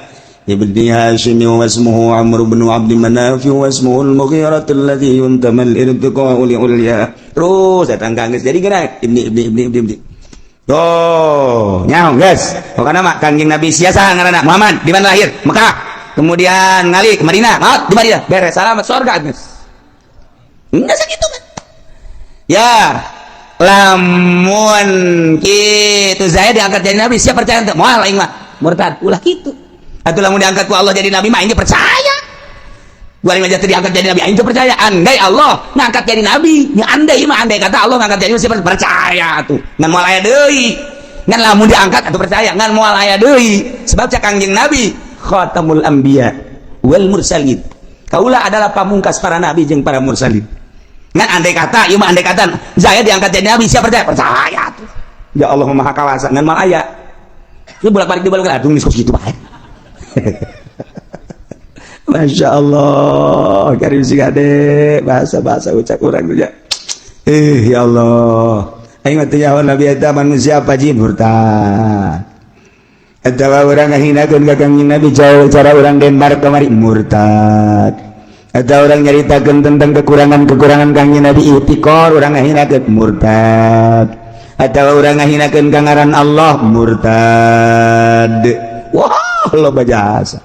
Ibni Hashim wa ismuhu Amr bin Abd Manaf wa ismuhu al-Mughirah alladhi yuntamal irtiqa'u li ulya. Terus eta geus jadi geuna ibni ibni ibni ibni ibni. Oh, nyaho geus. Pokona mah Kangjeng Nabi sia saha ngaranna? Muhammad. Di mana lahir? Mekah. Kemudian ngali ke Madinah, maut di Madinah. Beres, selamat surga geus. Enggak segitu kan. Ya, lamun kitu Zaid diangkat jadi nabi, siapa percaya teu? Moal aing mah. Murtad. Ulah kitu. Atuh lamun diangkat ku Allah jadi nabi mah aing percaya. Gua aing teu diangkat jadi nabi, aing teu percaya. Andai Allah ngangkat jadi nabi, nya andai mah andai kata Allah ngangkat jadi nabi siapa percaya atuh. Ngan moal aya deui. Ngan lamun diangkat atuh percaya, ngan moal aya deui. Sebab cak Kangjeng Nabi khatamul anbiya wal mursalin. Kaula adalah pamungkas para nabi jeung para mursalin. Ngan andai kata, ieu mah andai kata saya diangkat jadi nabi, siapa percaya? Percaya tuh. Ya Allah Maha Kawasa, ngan moal aya. Lu bolak-balik dibalik, aduh geus kitu bae. Masya Allah, karim sing ade bahasa-bahasa ucap urang tuh ya. Eh ya Allah. Aing mah teu nyaho nabi eta manusia apa jin, murtad. Eta urang ngahinakeun ka Kangjeng Nabi jauh cara urang Denmark kamari, murtad. Atau orang nyaritakeun tentang kekurangan-kekurangan Kangjeng Nabi, ihtiqor, urang ngahinakeun, murtad. Atau urang ngahinakeun ka ngaran Allah, murtad. Wah, loba jasa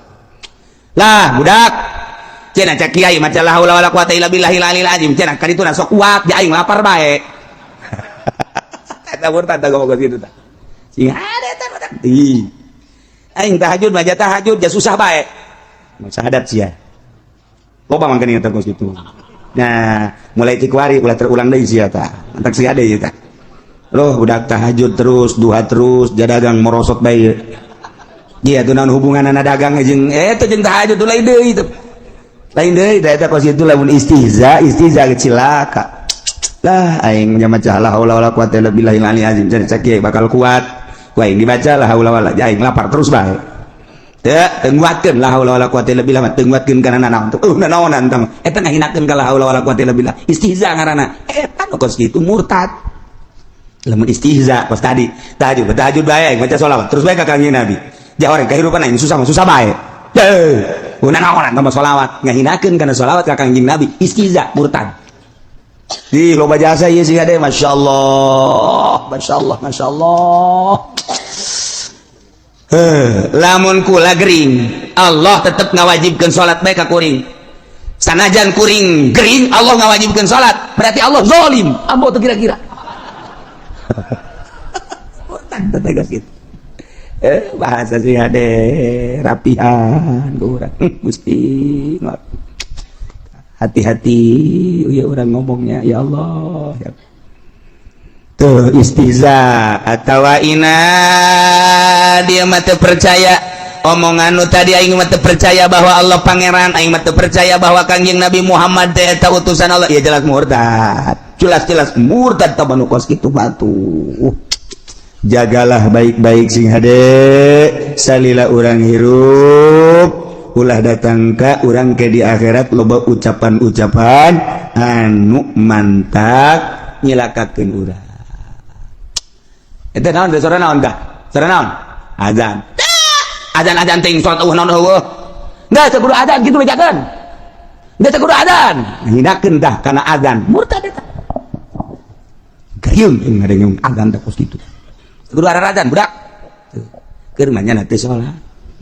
lah budak. Cenah cek kiai maca la haula wala quwata illa billahil aliyil azim, cenah kan itu sok kuat ya, aing lapar bae. Eta murtad tah, ngomong kitu tah. Sing ada eta budak. Ih, aing tahajud, maca tahajud ja susah bae. Syahadat sia. Loba mangkana eta kos kitu. Nah, mulai ti kuari ulah terulang deui sia tah. Entak sia deui tah. Loh, budak tahajud terus, duha terus, jadagang merosot bae. Iya, tuh naon hubunganna dagang jeung eta jeung tahajud? Lain deui itu. Lain deui eta kos kitu. Lamun istihza, istihza cilaka. Lah, aing maca la haula wala quwata illa billahil aliyil azim, cenah cek kiai bakal kuat. Ku aing dibaca la haula wala, aing lapar terus bae. Teu teu nguatkeun la haula wala quwata illa billah, teu nguatkeun kana nanaon tuh. Nanaonan tah eta ngahinakeun ka la haula wala quwata illa billah. Istihza ngaranna. Eta nu kos kitu murtad. Lamun istihza kos tadi, tahajud, tahajud bae, maca sholawat terus bae ka Kangjeng Nabi. Ja orang kehidupan aing susah mah susah bae. Heuh, nanaonan tambah sholawat, ngahinakeun kana sholawat ka Kangjeng Nabi, istihza, murtad. Di loba jasa ieu sih ade, masyaallah, masyaallah, masyaallah. Heh, lamun kula gering, Allah tetep ngawajibkeun salat bae ka kuring. Sanajan kuring gering, Allah ngawajibkeun salat, berarti Allah zalim. Ambo teu kira-kira. Murtad teh gitu. Eh, bahasa sih ade rapihan urang. Gusti. Hati-hati ya orang ngomongnya, ya Allah. Ya. Tuh istihza atau ina dia mah teu percaya omongan nu tadi, aing mah teu percaya bahwa Allah pangeran, aing mah teu percaya bahwa Kangjeng Nabi Muhammad teh eta utusan Allah, ya jelas murtad, jelas-jelas murtad. Tah, nu kos kitu batu jagalah baik-baik sing hade. Salila urang hirup, ulah datang ka urang ke di akhirat loba ucapan-ucapan anu mantak nyilakakeun urang. Eta naon teh? Sora naon tah? Sora naon? Azan. Azan, azan ting salat eueuh naon eueuh. Enggak teu kudu azan kitu bejakeun. Enggak teu kudu azan. Hinakeun tah kana azan. Murtad eta. Gayung ngadengeng azan teh kos kitu. Teu kudu azan budak. Keur mah nya teh salat.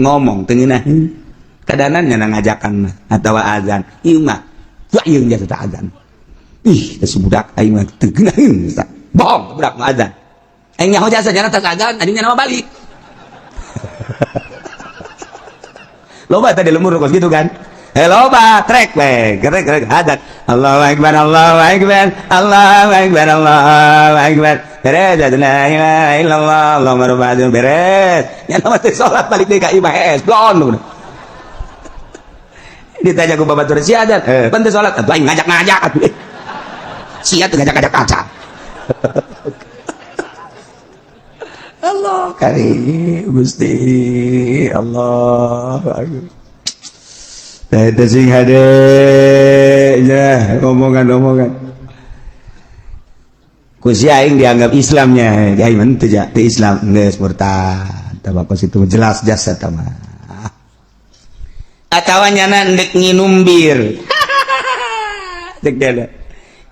Ngomong teu ngeunaheun. Kadanan nya ngajakan atawa azan. Ieu mah gayung jasa teh azan. Ih, teh budak aing mah teu ngeunaheun. Bohong budak mah azan. Aing nyaho jasa jana tas azan, anjing nama balik. Loba tadi lembur kos gitu kan. Eh, loba trek we, gerek gerek azan. Allahu akbar, Allahu akbar, Allahu akbar, Allahu akbar. Beres, la ilaha illallah, Allahumma rabbana beres. Nya nama teh salat balik deui ka imah es, blon. Ditanya ku babatur si azan, eh, pan teh salat, atuh aing ngajak-ngajak atuh. Sia teh ngajak-ngajak acan. Allah karim Gusti Allah. Teh sing hade ya omongan-omongan ku si aing dianggap Islamnya, aing mah teu teu Islam geus murtad. Tah, kos itu jelas jasa tah mah. Atawa nyana ndek nginum bir. Cek dia,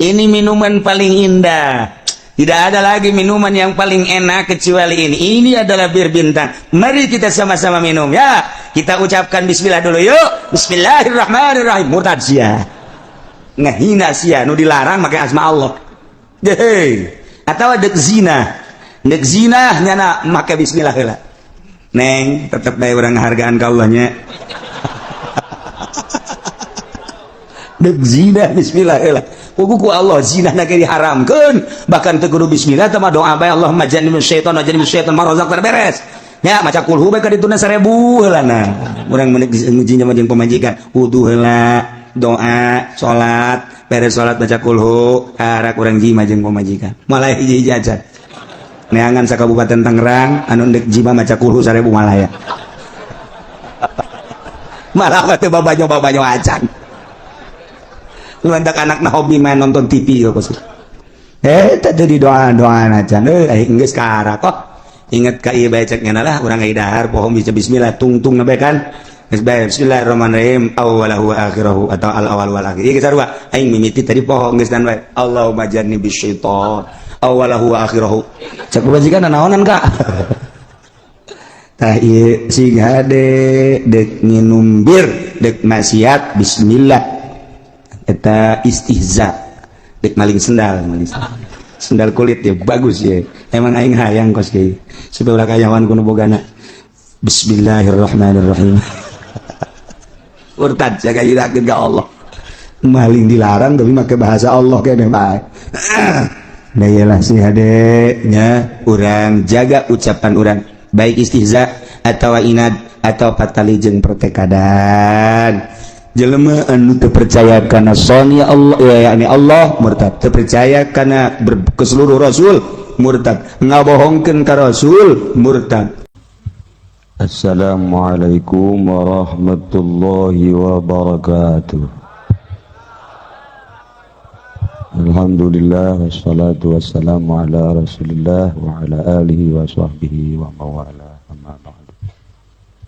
ini minuman paling indah. Tidak ada lagi minuman yang paling enak kecuali ini. Ini adalah bir bintang. Mari kita sama-sama minum ya. Kita ucapkan bismillah dulu yuk. Bismillahirrahmanirrahim. Murtad sia. Ngehina sia nu dilarang make asma Allah. Hei. Atau dek zina. Dek zina nyana make bismillah heula. Neng, tetep bae urang hargaan ka Allah nya. Dek zina bismillah heula. Kuku ku Allah zina na ge diharamkeun, bahkan teu kudu bismillah teh mah, doa bae Allahumma jannibna syaitan wa jannibna syaitan ma razaqtana, beres. Ya maca kulhu bae ka dituna 1000 heula na. Urang meuni zina mah jeung pamajikan, wudu heula, doa, salat, beres salat baca kulhu, karak urang jima jeung pamajikan. Malah hiji-hiji aja. Neangan sa Kabupaten Tangerang anu ndek jima maca kulhu 1000 malaya. Malah mah teu babanyo-babanyo acan. Lu hendak anak na hobi main nonton TV kok. Eh, tadi doa doa acan. Eh, geus karak kok. Ingat ka ieu bae cek lah urang dahar poho bisa bismillah tungtung na kan. Geus bae bismillahirrahmanirrahim awwalahu wa akhirahu atau al awal wal akhir. Ieu sarua aing mimiti tadi poho geus dan bae. Allahumma jannibis syaitan awwalahu wa akhirahu. Cek pamajikan naonan Kak. Tah ieu sing hade dek nginum bir dek maksiat bismillah. Eta istihza dek maling sendal, maling sendal. Sendal kulit ya bagus ya. Emang aing hayang kos kieu. Supaya ulah kayawan kuno bogana. Bismillahirrahmanirrahim. Murtad jaga yakin ka Allah. Maling dilarang tapi make bahasa Allah kene bae. Nah iyalah si hade nya urang jaga ucapan urang baik istihza atau inad atau patali jeung pertekadan. Jelema anu teu percaya kana soni Allah ya yakni Allah murtad, teu percaya kana ke seluruh rasul murtad, ngabohongkeun ka rasul murtad. Assalamualaikum warahmatullahi wabarakatuh. Alhamdulillah wassalatu wassalamu ala Rasulillah wa ala alihi wa sahbihi wa mawala, amma ba'du.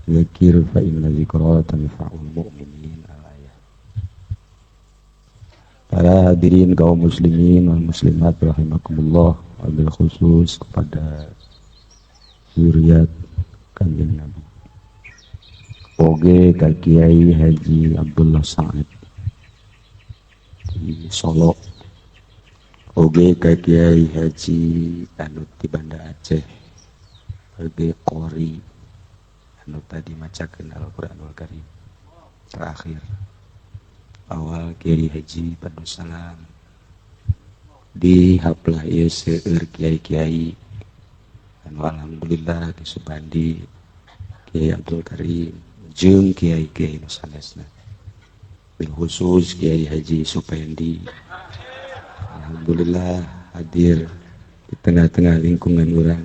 Dzikir fa inna dzikra tanfa'ul mu'minin. Al-ayat. Para hadirin kaum muslimin wal muslimat rahimakumullah, wabil khusus kepada zuriat Kanjeng Nabi. Oge ka Kiai Haji Abdullah Sa'id di Solo. Oge ka Kiai Haji anu di Banda Aceh. Oge Qori anu tadi macakeun Al-Qur'anul Karim. Terakhir awal Kiai Haji Salam di haplah ieu seueur kiai-kiai anu alhamdulillah Ki Subandi, Kiai Abdul Karim, jeung kiai-kiai nu sanesna. Bil khusus Kiai Haji Supendi. Alhamdulillah hadir di tengah-tengah lingkungan urang.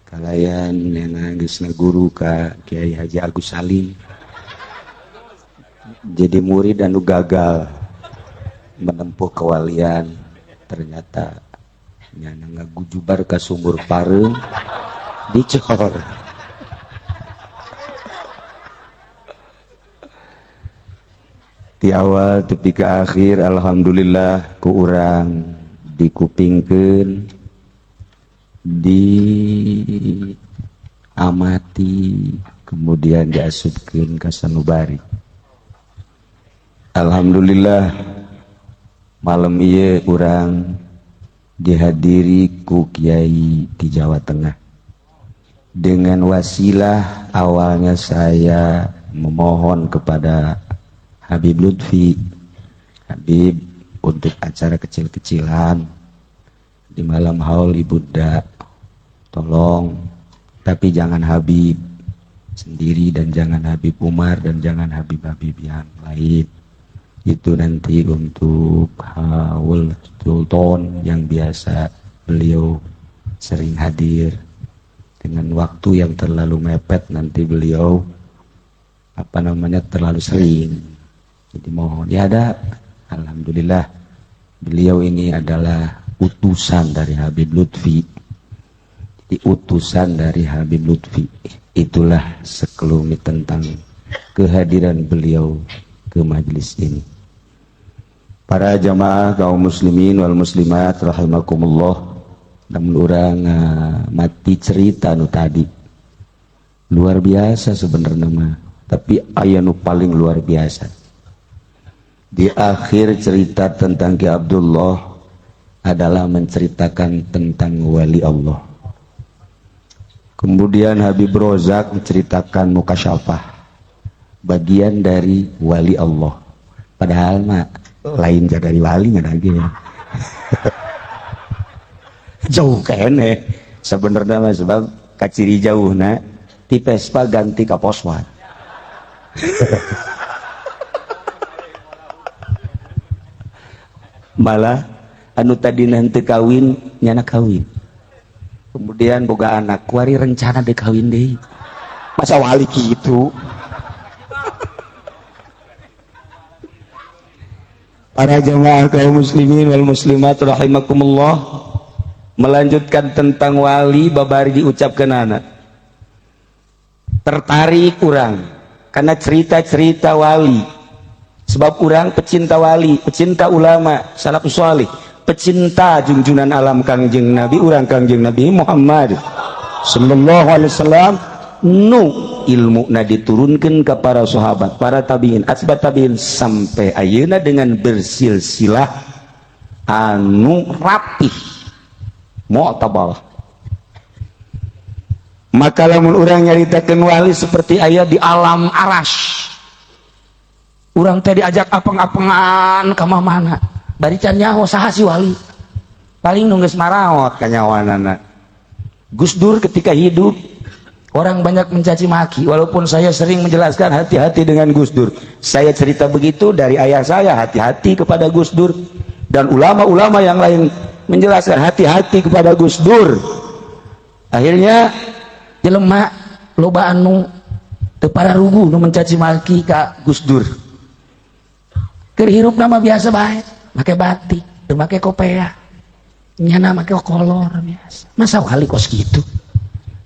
Kalayan nena geus guru ka Kiai Haji Agus Salim. Jadi murid anu gagal menempuh kewalian, ternyata nyana ngagujubar ka sumur pareum dicor. Di awal tepi ke akhir alhamdulillah ku urang dikupingkeun, diamati, kemudian diasupkeun ka sanubari. Alhamdulillah malam ieu urang dihadiri ku kiai di Jawa Tengah. Dengan wasilah awalnya saya memohon kepada Habib Lutfi, Habib untuk acara kecil-kecilan di malam haul Ibunda, tolong, tapi jangan Habib sendiri dan jangan Habib Umar dan jangan Habib-Habib yang lain. Itu nanti untuk haul Sultan yang biasa beliau sering hadir. Dengan waktu yang terlalu mepet nanti beliau terlalu sering. Jadi mohon ya ada, alhamdulillah beliau ini adalah utusan dari Habib Lutfi. Jadi utusan dari Habib Lutfi. Itulah sekelumit tentang kehadiran beliau ke majelis ini. Para jamaah kaum muslimin wal muslimat rahimakumullah. Namun orang mati cerita nu tadi luar biasa sebenarnya mah, tapi aya nu paling luar biasa. Di akhir cerita tentang Ki Abdullah adalah menceritakan tentang wali Allah. Kemudian Habib Rozak menceritakan mukasyafah, bagian dari wali Allah. Padahal mah lain dari wali nggak lagi ya. Jauh kene sebenarnya mah, sebab kaciri jauh na ti Vespa ganti ka Poswan. Malah anu tadi nanti kawin nyana kawin, kemudian boga anak kuari rencana dek kawin deui, masa wali gitu. Para jamaah kaum muslimin wal muslimat rahimakumullah, melanjutkan tentang wali babari diucapkan anak. Tertarik urang karena cerita-cerita wali, sebab urang pecinta wali, pecinta ulama salafus shalih, pecinta junjunan alam Kangjeng Nabi urang, Kangjeng Nabi Muhammad sallallahu alaihi wasallam, nu ilmu na diturunkan ke para sahabat, para tabiin, atba tabiin, sampai ayeuna dengan bersilsilah anu rapih mu'tabar. Maka lamun urang nyaritakeun wali seperti aya di alam aras, urang teh diajak apeng-apengan ka mana bari can nyaho saha si wali, paling nu geus maraot kanyawanana. Gus Dur ketika hidup orang banyak mencaci maki, walaupun saya sering menjelaskan hati-hati dengan Gus Dur. Saya cerita begitu dari ayah saya, hati-hati kepada Gus Dur, dan ulama-ulama yang lain menjelaskan hati-hati kepada Gus Dur. Akhirnya jelema loba anu teu pararugu nu mencaci maki ka Gus Dur. Keur hirup nama biasa bae, make batik, teu make kopea, nyana make kolor biasa. Masa wali kos gitu?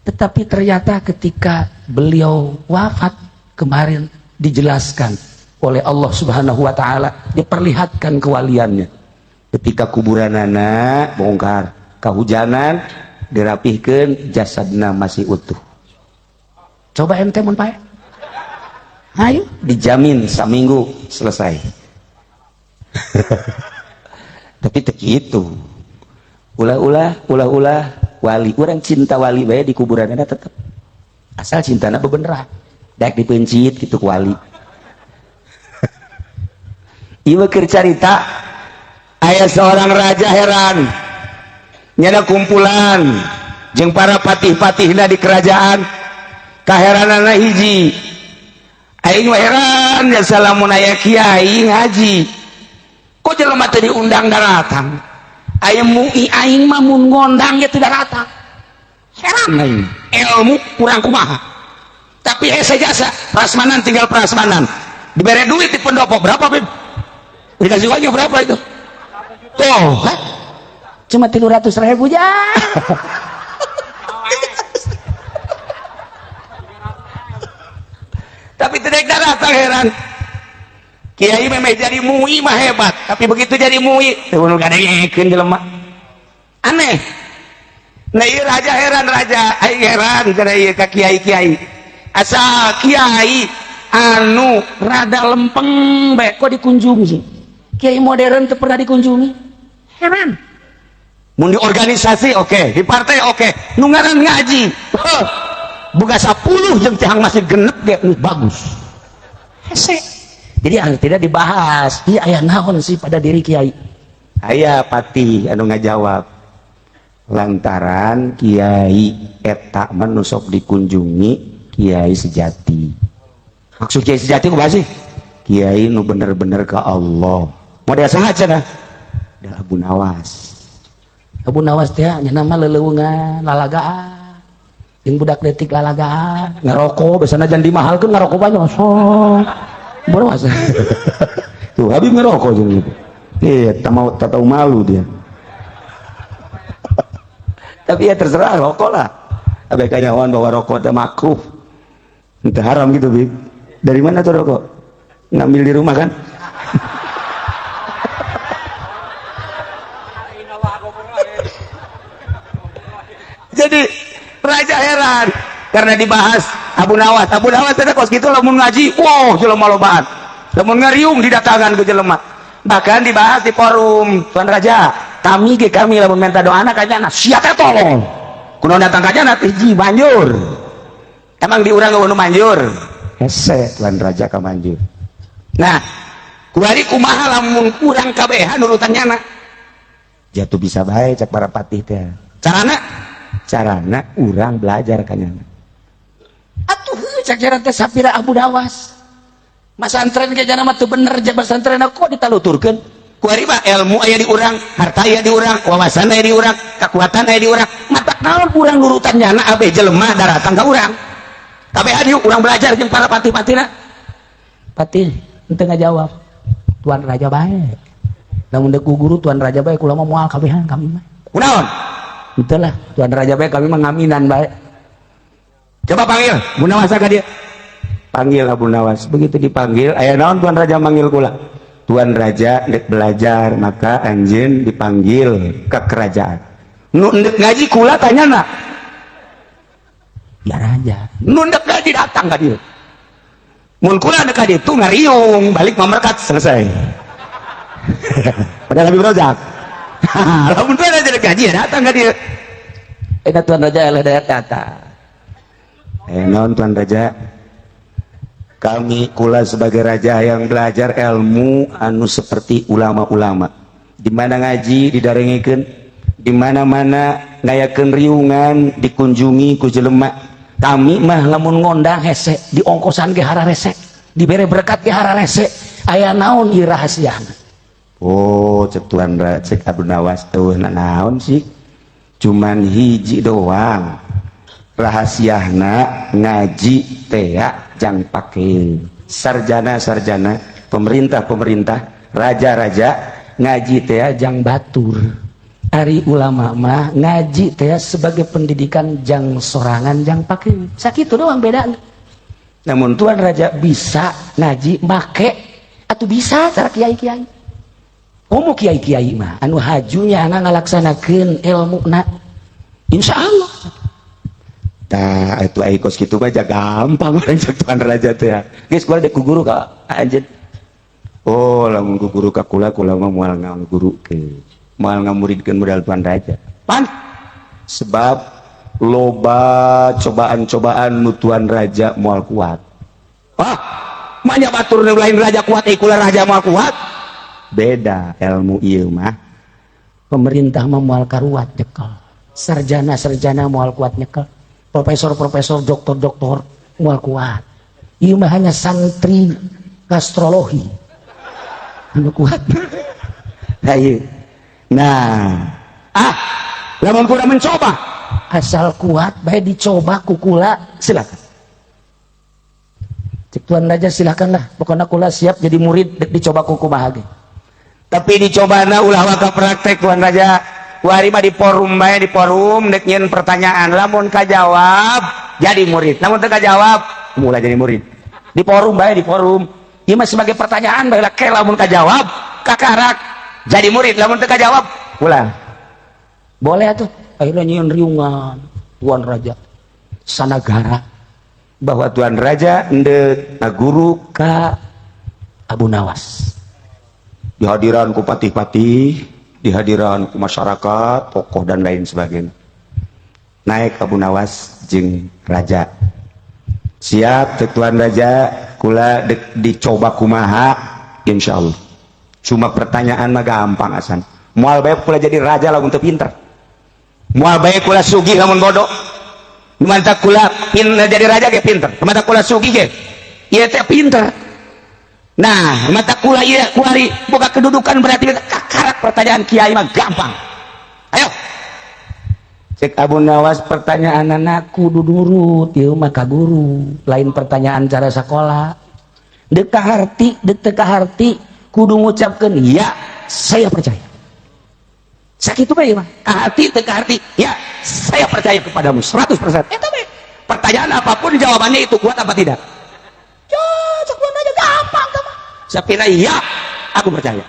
Tetapi ternyata ketika beliau wafat kemarin dijelaskan oleh Allah Subhanahu wa taala, diperlihatkan kewaliannya. Ketika kuburanana bongkar, kehujanan, dirapihkan, jasadna masih utuh. Coba ente mun pae. Ayo. Dijamin seminggu selesai. Tapi teu kitu. Ulah-ulah, ulah-ulah wali, urang cinta wali bae di kuburan tetep, asal cintana bebeneran, daek dipencit gitu ku wali. Ieu keur carita aya seorang raja heran, nyana kumpulan jeung para patih-patihna di kerajaan. Kaheranana hiji, aing mah heran ya, salamun aya kiai ngaji kok jelema teh diundang daratang, aya MUI aing mah mun ngondang ge teu daratang. Heran aing, ilmu kurang kumaha, tapi hese jasa prasmanan, tinggal prasmanan dibere duit di pendopo. Berapa, Bib? Dikasih uangnya berapa itu tuh? Hah? Cuma 300 ribu ya. Tapi tidak datang, heran. Kiai memang jadi MUI mah hebat, tapi begitu jadi MUI teu nu ngadengekeun jelema, aneh. Nah, ieu raja heran, raja aing heran kana ieu ka kiai-kiai, asal kiai anu rada lempeng bae kok dikunjungi, kiai modern teu pernah dikunjungi, heran. Mun di organisasi oke, di partai oke, nu ngaran ngaji, heuh, boga 10 jeung tihang masih genep ge bagus, hese. Jadi anu tidak dibahas, iya, aya naon sih pada diri kiai? Aya patih anu ngajawab, lantaran kiai eta mah nu sok dikunjungi kiai sejati. Maksud kiai sejati kumaha sih? Kiai nu bener-bener ke Allah. Model saha cenah? Da Abu Nawas. Abu Nawas teh nya mah leleuweungan, lalagaan jeung budak detik, lalagaan. Ngerokok biasana, jangan dimahalkeun, ngerokok banyak sok boros. Tuh Habib ngerokok jeung gitu. Iya, tak mau, tak tahu malu dia. Tapi ya terserah, rokok lah. Abe kanyawan bahwa rokok itu makruh. Itu haram gitu, Bib. Dari mana tuh rokok? Ngambil di rumah kan? Jadi raja heran karena dibahas Abu Nawas. Abu Nawas teh kos kitu, lamun ngaji, wow, jelema lobaan. Lamun ngariung didatangan ku jelema. Bahkan dibahas di forum, "Tuan Raja, kami ge kami lamun minta doa anak kayaknya sia teh tolong. Kunaon datang ka jana hiji banjur." Emang di urang nu manjur? Hese Tuan Raja ka manjur. Nah, kuari kumaha lamun kurang kabehan nurutan nyana? Jatuh bisa bae cak para patih teh. Carana? Carana urang belajar ka nyana. Atuh cak jaran teh sapira Abu Nawas. Masantren ge jana mah teu bener, jeung pesantren kok ditaluturkeun. Kuari mah ilmu aya di urang, harta aya di urang, wawasan aya di urang, kekuatan aya di urang. Matak naon urang nurutan nyana abeh jelema daratang ka urang. Kabehan yuk urang belajar jeung para patih-patihna. Patih henteu ngajawab. Tuan Raja bae. Lamun deuk guru Tuan Raja bae, kula mah moal kabehan kami mah. Kunaon? Henteu lah, Tuan Raja bae, kami mah ngaminan bae. Coba panggil Abu Nawas ka dia. Panggil Abu Nawas. Begitu dipanggil, aya naon Tuan Raja manggil kula? Tuan Raja ndek belajar, maka anjeun dipanggil ke kerajaan. Nu ndek ngaji kula tanya nak. Ya raja. Nu ndek ngaji datang ka dieu. Mun kula ndek ka ditu ngariung, balik mamerkat selesai. Padahal Habib Rozak. Lamun Tuan Raja ndek ngaji ya datang ka dieu. Eta Tuan Raja eleh daya datang. Naon Tuan Raja? Kami kula sebagai raja yang belajar ilmu anu seperti ulama-ulama. Di mana ngaji didarengekeun, di mana-mana ngayakeun riungan dikunjungi ku jelema. Kami mah lamun ngondang hese, diongkosan ge hararese, dibere berkat ge hararese. Aya naon ieu rahasiana? Oh, cek Tuan Raja, cek Abu Nawas eueuh naon sih? Cuman hiji doang. Rahasiana ngaji tea jang pake sarjana-sarjana, pemerintah-pemerintah, raja-raja ngaji tea jang batur. Ari ulama mah ngaji tea sebagai pendidikan jang sorangan jang pake. Sakitu doang bedana. Namun Tuan Raja bisa ngaji make atau bisa cara kiai-kiai. Komo kiai-kiai mah anu hajunya ngalaksanakeun ilmuna. Insya Allah. Tah itu ai kos kitu mah gampang urang cek Tuan Raja teh ya. Geus kula dek ku guru ka anjeun. Oh, lamun ku guru ka kula, kula mah moal ngagurukeun. Moal ngamuridkeun modal Tuan Raja. Pan sebab loba cobaan-cobaan nu Tuan Raja moal kuat. Ah, manya batur nu lain raja kuat, kula raja moal kuat. Beda ilmu ieu mah. Pemerintah mah moal karuat nyekel. Sarjana-sarjana moal kuat nyekel. Profesor-profesor, doktor-doktor moal kuat. Ieu mah hanya santri astrologi anu kuat. Nah, lamun kurang mencoba, asal kuat bae dicoba ku kula silakan. Cek Tuan Raja silakanlah, pokoknya kula siap jadi murid dicoba ku kumaha ge. Tapi dicobana ulah waka praktek Tuan Raja. Wari mah di forum bae, di forum dek nyieun pertanyaan, lamun kajawab jadi murid, lamun teu kajawab mulai jadi murid. Di forum bae, di forum. Ieu mah sebagai pertanyaan bae lah, ke lamun kajawab kakarak jadi murid, lamun teu kajawab ulah. Boleh atuh. Akhirnya nyieun riungan Tuan Raja sanagara bahwa Tuan Raja endek ngaguru ka Abu Nawas. Dihadiran ku patih-patih, dihadiran ku masyarakat, tokoh dan lain sebagainya. Naik Abu Nawas jeung raja. Siap cek Tuan Raja, kula dek dicoba kumaha insyaallah. Cuma pertanyaan mah gampang asan. Moal bae kula jadi raja lamun teu pinter. Moal bae kula sugih lamun bodoh. Mantap kula jadi raja ge pinter. Mantap kula sugih ge ieu teh pinter. Nah, mata kula ieu kuari boga kedudukan berarti kakarak pertanyaan kiai mah gampang. Ayo. Cek Abu Nawas pertanyaan anak kudu nurut ieu mah ka guru, lain pertanyaan cara sekolah. Dek kaharti, dek teu kaharti kudu ngucapkeun ya, saya percaya. Sakitu bae mah. Kaharti teu kaharti, ya, saya percaya kepadamu 100%. Eta bae. Pertanyaan apapun jawabannya itu kuat apa tidak? Cocok aja gampang sama. Sapina ya, aku percaya.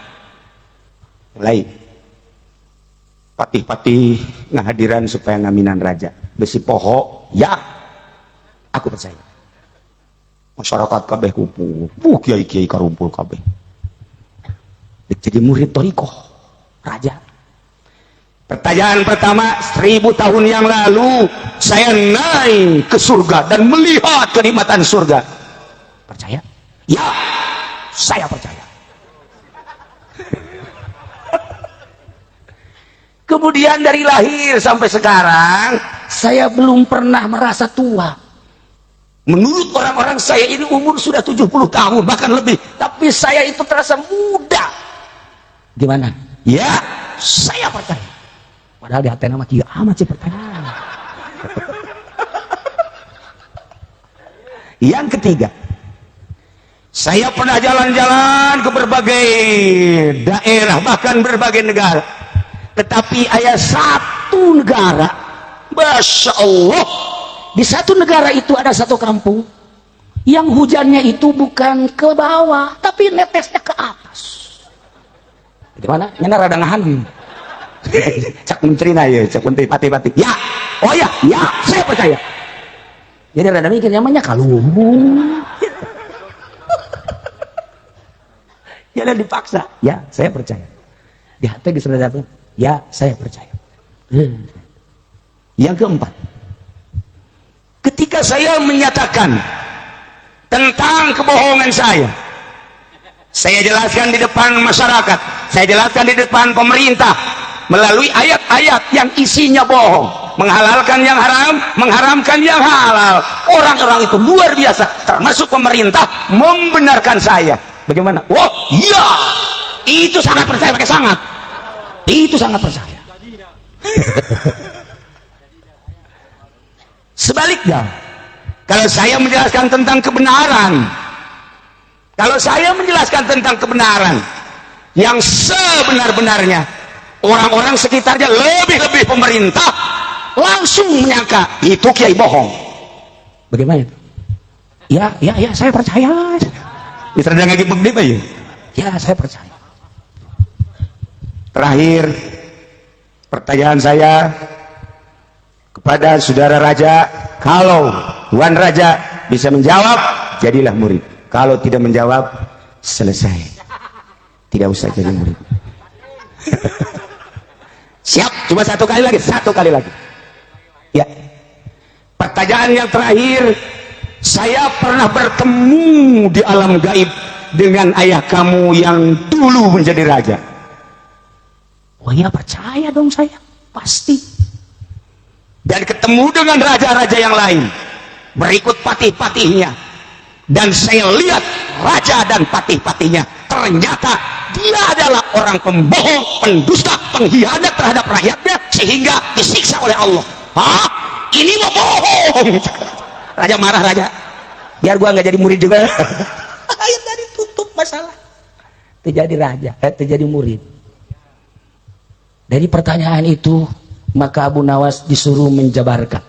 Mulai patih-patih ngahadiran supaya ngaminan raja. Besi poho, ya, aku percaya. Masyarakat kabeh kumpul, kiai-kiai karumpul kabeh. Jadi murid thoriqoh raja. Pertanyaan pertama, 1000 tahun yang lalu saya naik ke surga dan melihat kenikmatan surga. Percaya? Ya, saya percaya. Kemudian dari lahir sampai sekarang saya belum pernah merasa tua. Menurut orang-orang saya ini umur sudah 70 tahun bahkan lebih, tapi saya itu terasa muda. Gimana? Ya, saya percaya. Padahal di hati nama kieu amat sih pertanyaan. Yang ketiga, saya pernah jalan-jalan ke berbagai daerah bahkan berbagai negara. Tetapi ada satu negara, Masya Allah, Di satu negara itu ada satu kampung yang hujannya itu bukan ke bawah, tapi netesnya ke atas. Gimana? Nyana rada ngahan. Cak menteri na ya, cak menteri pati-pati. Ya, oh ya, ya, saya percaya. Jadi rada mikir namanya kaluhur. Jangan dipaksa. Ya, saya percaya. Di hati geus rada ya, saya percaya. Yang keempat, ketika saya menyatakan tentang kebohongan saya jelaskan di depan masyarakat, saya jelaskan di depan pemerintah melalui ayat-ayat yang isinya bohong, menghalalkan yang haram, mengharamkan yang halal. Orang-orang itu luar biasa, termasuk pemerintah membenarkan saya. Bagaimana? Oh iya, itu sangat percaya, pakai sangat. Itu sangat percaya. Sebaliknya, kalau saya menjelaskan tentang kebenaran, kalau saya menjelaskan tentang kebenaran yang sebenar-benarnya, orang-orang sekitarnya lebih-lebih pemerintah langsung menyangka itu kiai bohong. Bagaimana itu? Ya, ya, ya, saya percaya. Bisa lagi begini ya? Ya, saya percaya. Terakhir, pertanyaan saya kepada saudara Raja, kalau Wan Raja bisa menjawab, jadilah murid. Kalau tidak menjawab, selesai. Tidak usah jadi murid. Siap, cuma satu kali lagi, satu kali lagi. Ya. Pertanyaan yang terakhir, saya pernah bertemu di alam gaib dengan ayah kamu yang dulu menjadi raja. Oh ya, percaya dong saya, pasti. Dan ketemu dengan raja-raja yang lain, berikut patih-patihnya. Dan saya lihat raja dan patih-patihnya, ternyata dia adalah orang pembohong, pendusta, pengkhianat terhadap rakyatnya, sehingga disiksa oleh Allah. Hah? Ini mah bohong. Raja marah, raja. Biar gua nggak jadi murid juga. Ayat tadi tutup masalah. Terjadi raja, terjadi murid. Dari pertanyaan itu, maka Abu Nawas disuruh menjabarkan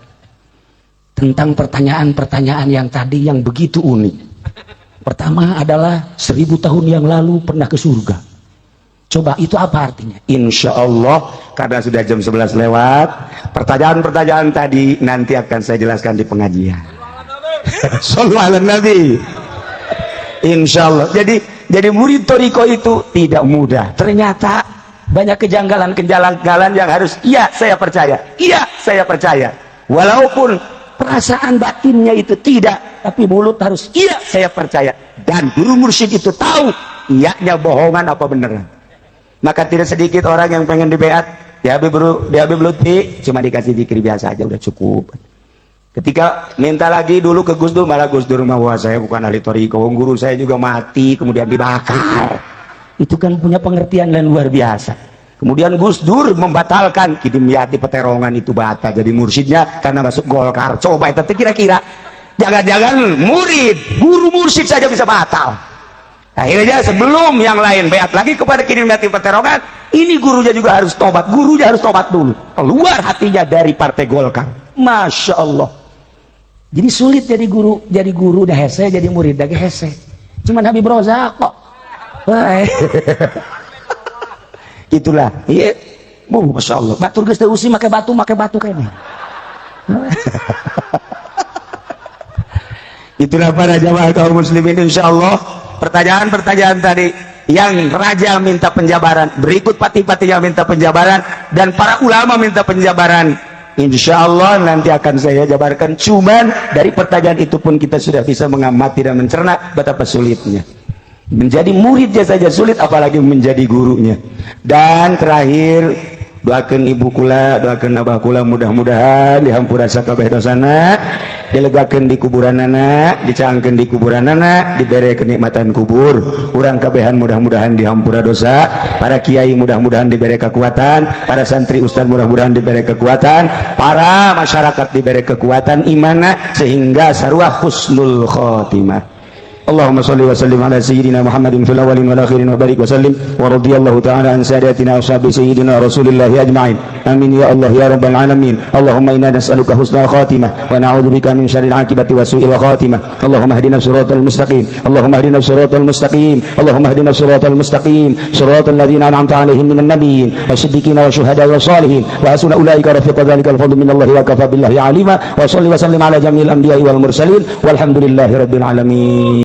tentang pertanyaan-pertanyaan yang tadi yang begitu unik. Pertama adalah 1000 tahun yang lalu pernah ke surga. Coba itu apa artinya? Insya Allah, karena sudah jam 11 lewat, pertanyaan-pertanyaan tadi nanti akan saya jelaskan di pengajian. Shallu ala Nabi. Insya Allah. Jadi murid thoriqoh itu tidak mudah. Ternyata banyak kejanggalan-kejanggalan yang harus, iya saya percaya, iya saya percaya. Walaupun perasaan batinnya itu tidak, tapi mulut harus iya saya percaya. Dan guru mursyid itu tahu iyanya bohongan apa beneran. Maka tidak sedikit orang yang pengen dibeat di Habib di Habib Lutfi, cuma dikasih zikir biasa aja udah cukup. Ketika minta lagi dulu ke Gus Dur, malah Gus Dur mah, wah saya bukan ahli thoriqoh, guru saya juga mati kemudian dibakar. Itu kan punya pengertian dan luar biasa. Kemudian Gus Dur membatalkan Kidimyati Peterongan itu batal jadi mursyidnya karena masuk Golkar. Coba itu kira-kira jangan-jangan murid, guru mursyid saja bisa batal. Akhirnya sebelum yang lain beat lagi kepada Kidimyati Peterongan, ini gurunya juga harus tobat, gurunya harus tobat dulu. Keluar hatinya dari partai Golkar. Masya Allah. Jadi sulit jadi guru dah hese, jadi murid dah hese. Cuman Habib Rozak kok. Itulah. Iya. Masya Allah. Batur geus teu usi make batu kene. Itulah para jamaah kaum muslimin, insyaallah pertanyaan-pertanyaan tadi yang raja minta penjabaran, berikut patih-patih yang minta penjabaran, dan para ulama minta penjabaran. Insya Allah nanti akan saya jabarkan. Cuman dari pertanyaan itu pun kita sudah bisa mengamati dan mencerna betapa sulitnya menjadi muridnya saja sulit, apalagi menjadi gurunya. Dan terakhir, doakan ibu kula, doakan abah kula, mudah-mudahan dihampura sakabeh dosana, dilegakeun di kuburanana, dicangkeun di kuburanana, diberi kenikmatan kubur. Urang kabehan mudah-mudahan dihampura dosa, para kiai mudah-mudahan diberi kekuatan, para santri ustaz mudah-mudahan diberi kekuatan, para masyarakat diberi kekuatan imana sehingga sarua husnul khotimah. اللهم صل وسلم على سيدنا محمد في الأولين والآخرين وبارك وسلم، ورضي الله تعالى عن ساداتنا أصحاب سيدنا رسول الله أجمعين. آمين يا الله يا رب العالمين. اللهم إنا نسألك حسن الخاتمة ونعوذ بك من شر العاقبة وسوء الخاتمة. اللهم اهدنا الصراط المستقيم، اللهم اهدنا الصراط المستقيم، اللهم اهدنا الصراط المستقيم، صراط الذين أنعمت عليهم من النبيين والصديقين والشهداء والصالحين، وحسن أولئك رفيقا. ذلك الفضل من الله وكفى بالله عليما. وصل وسلم على جميع الأنبياء والمرسلين، والحمد لله رب العالمين.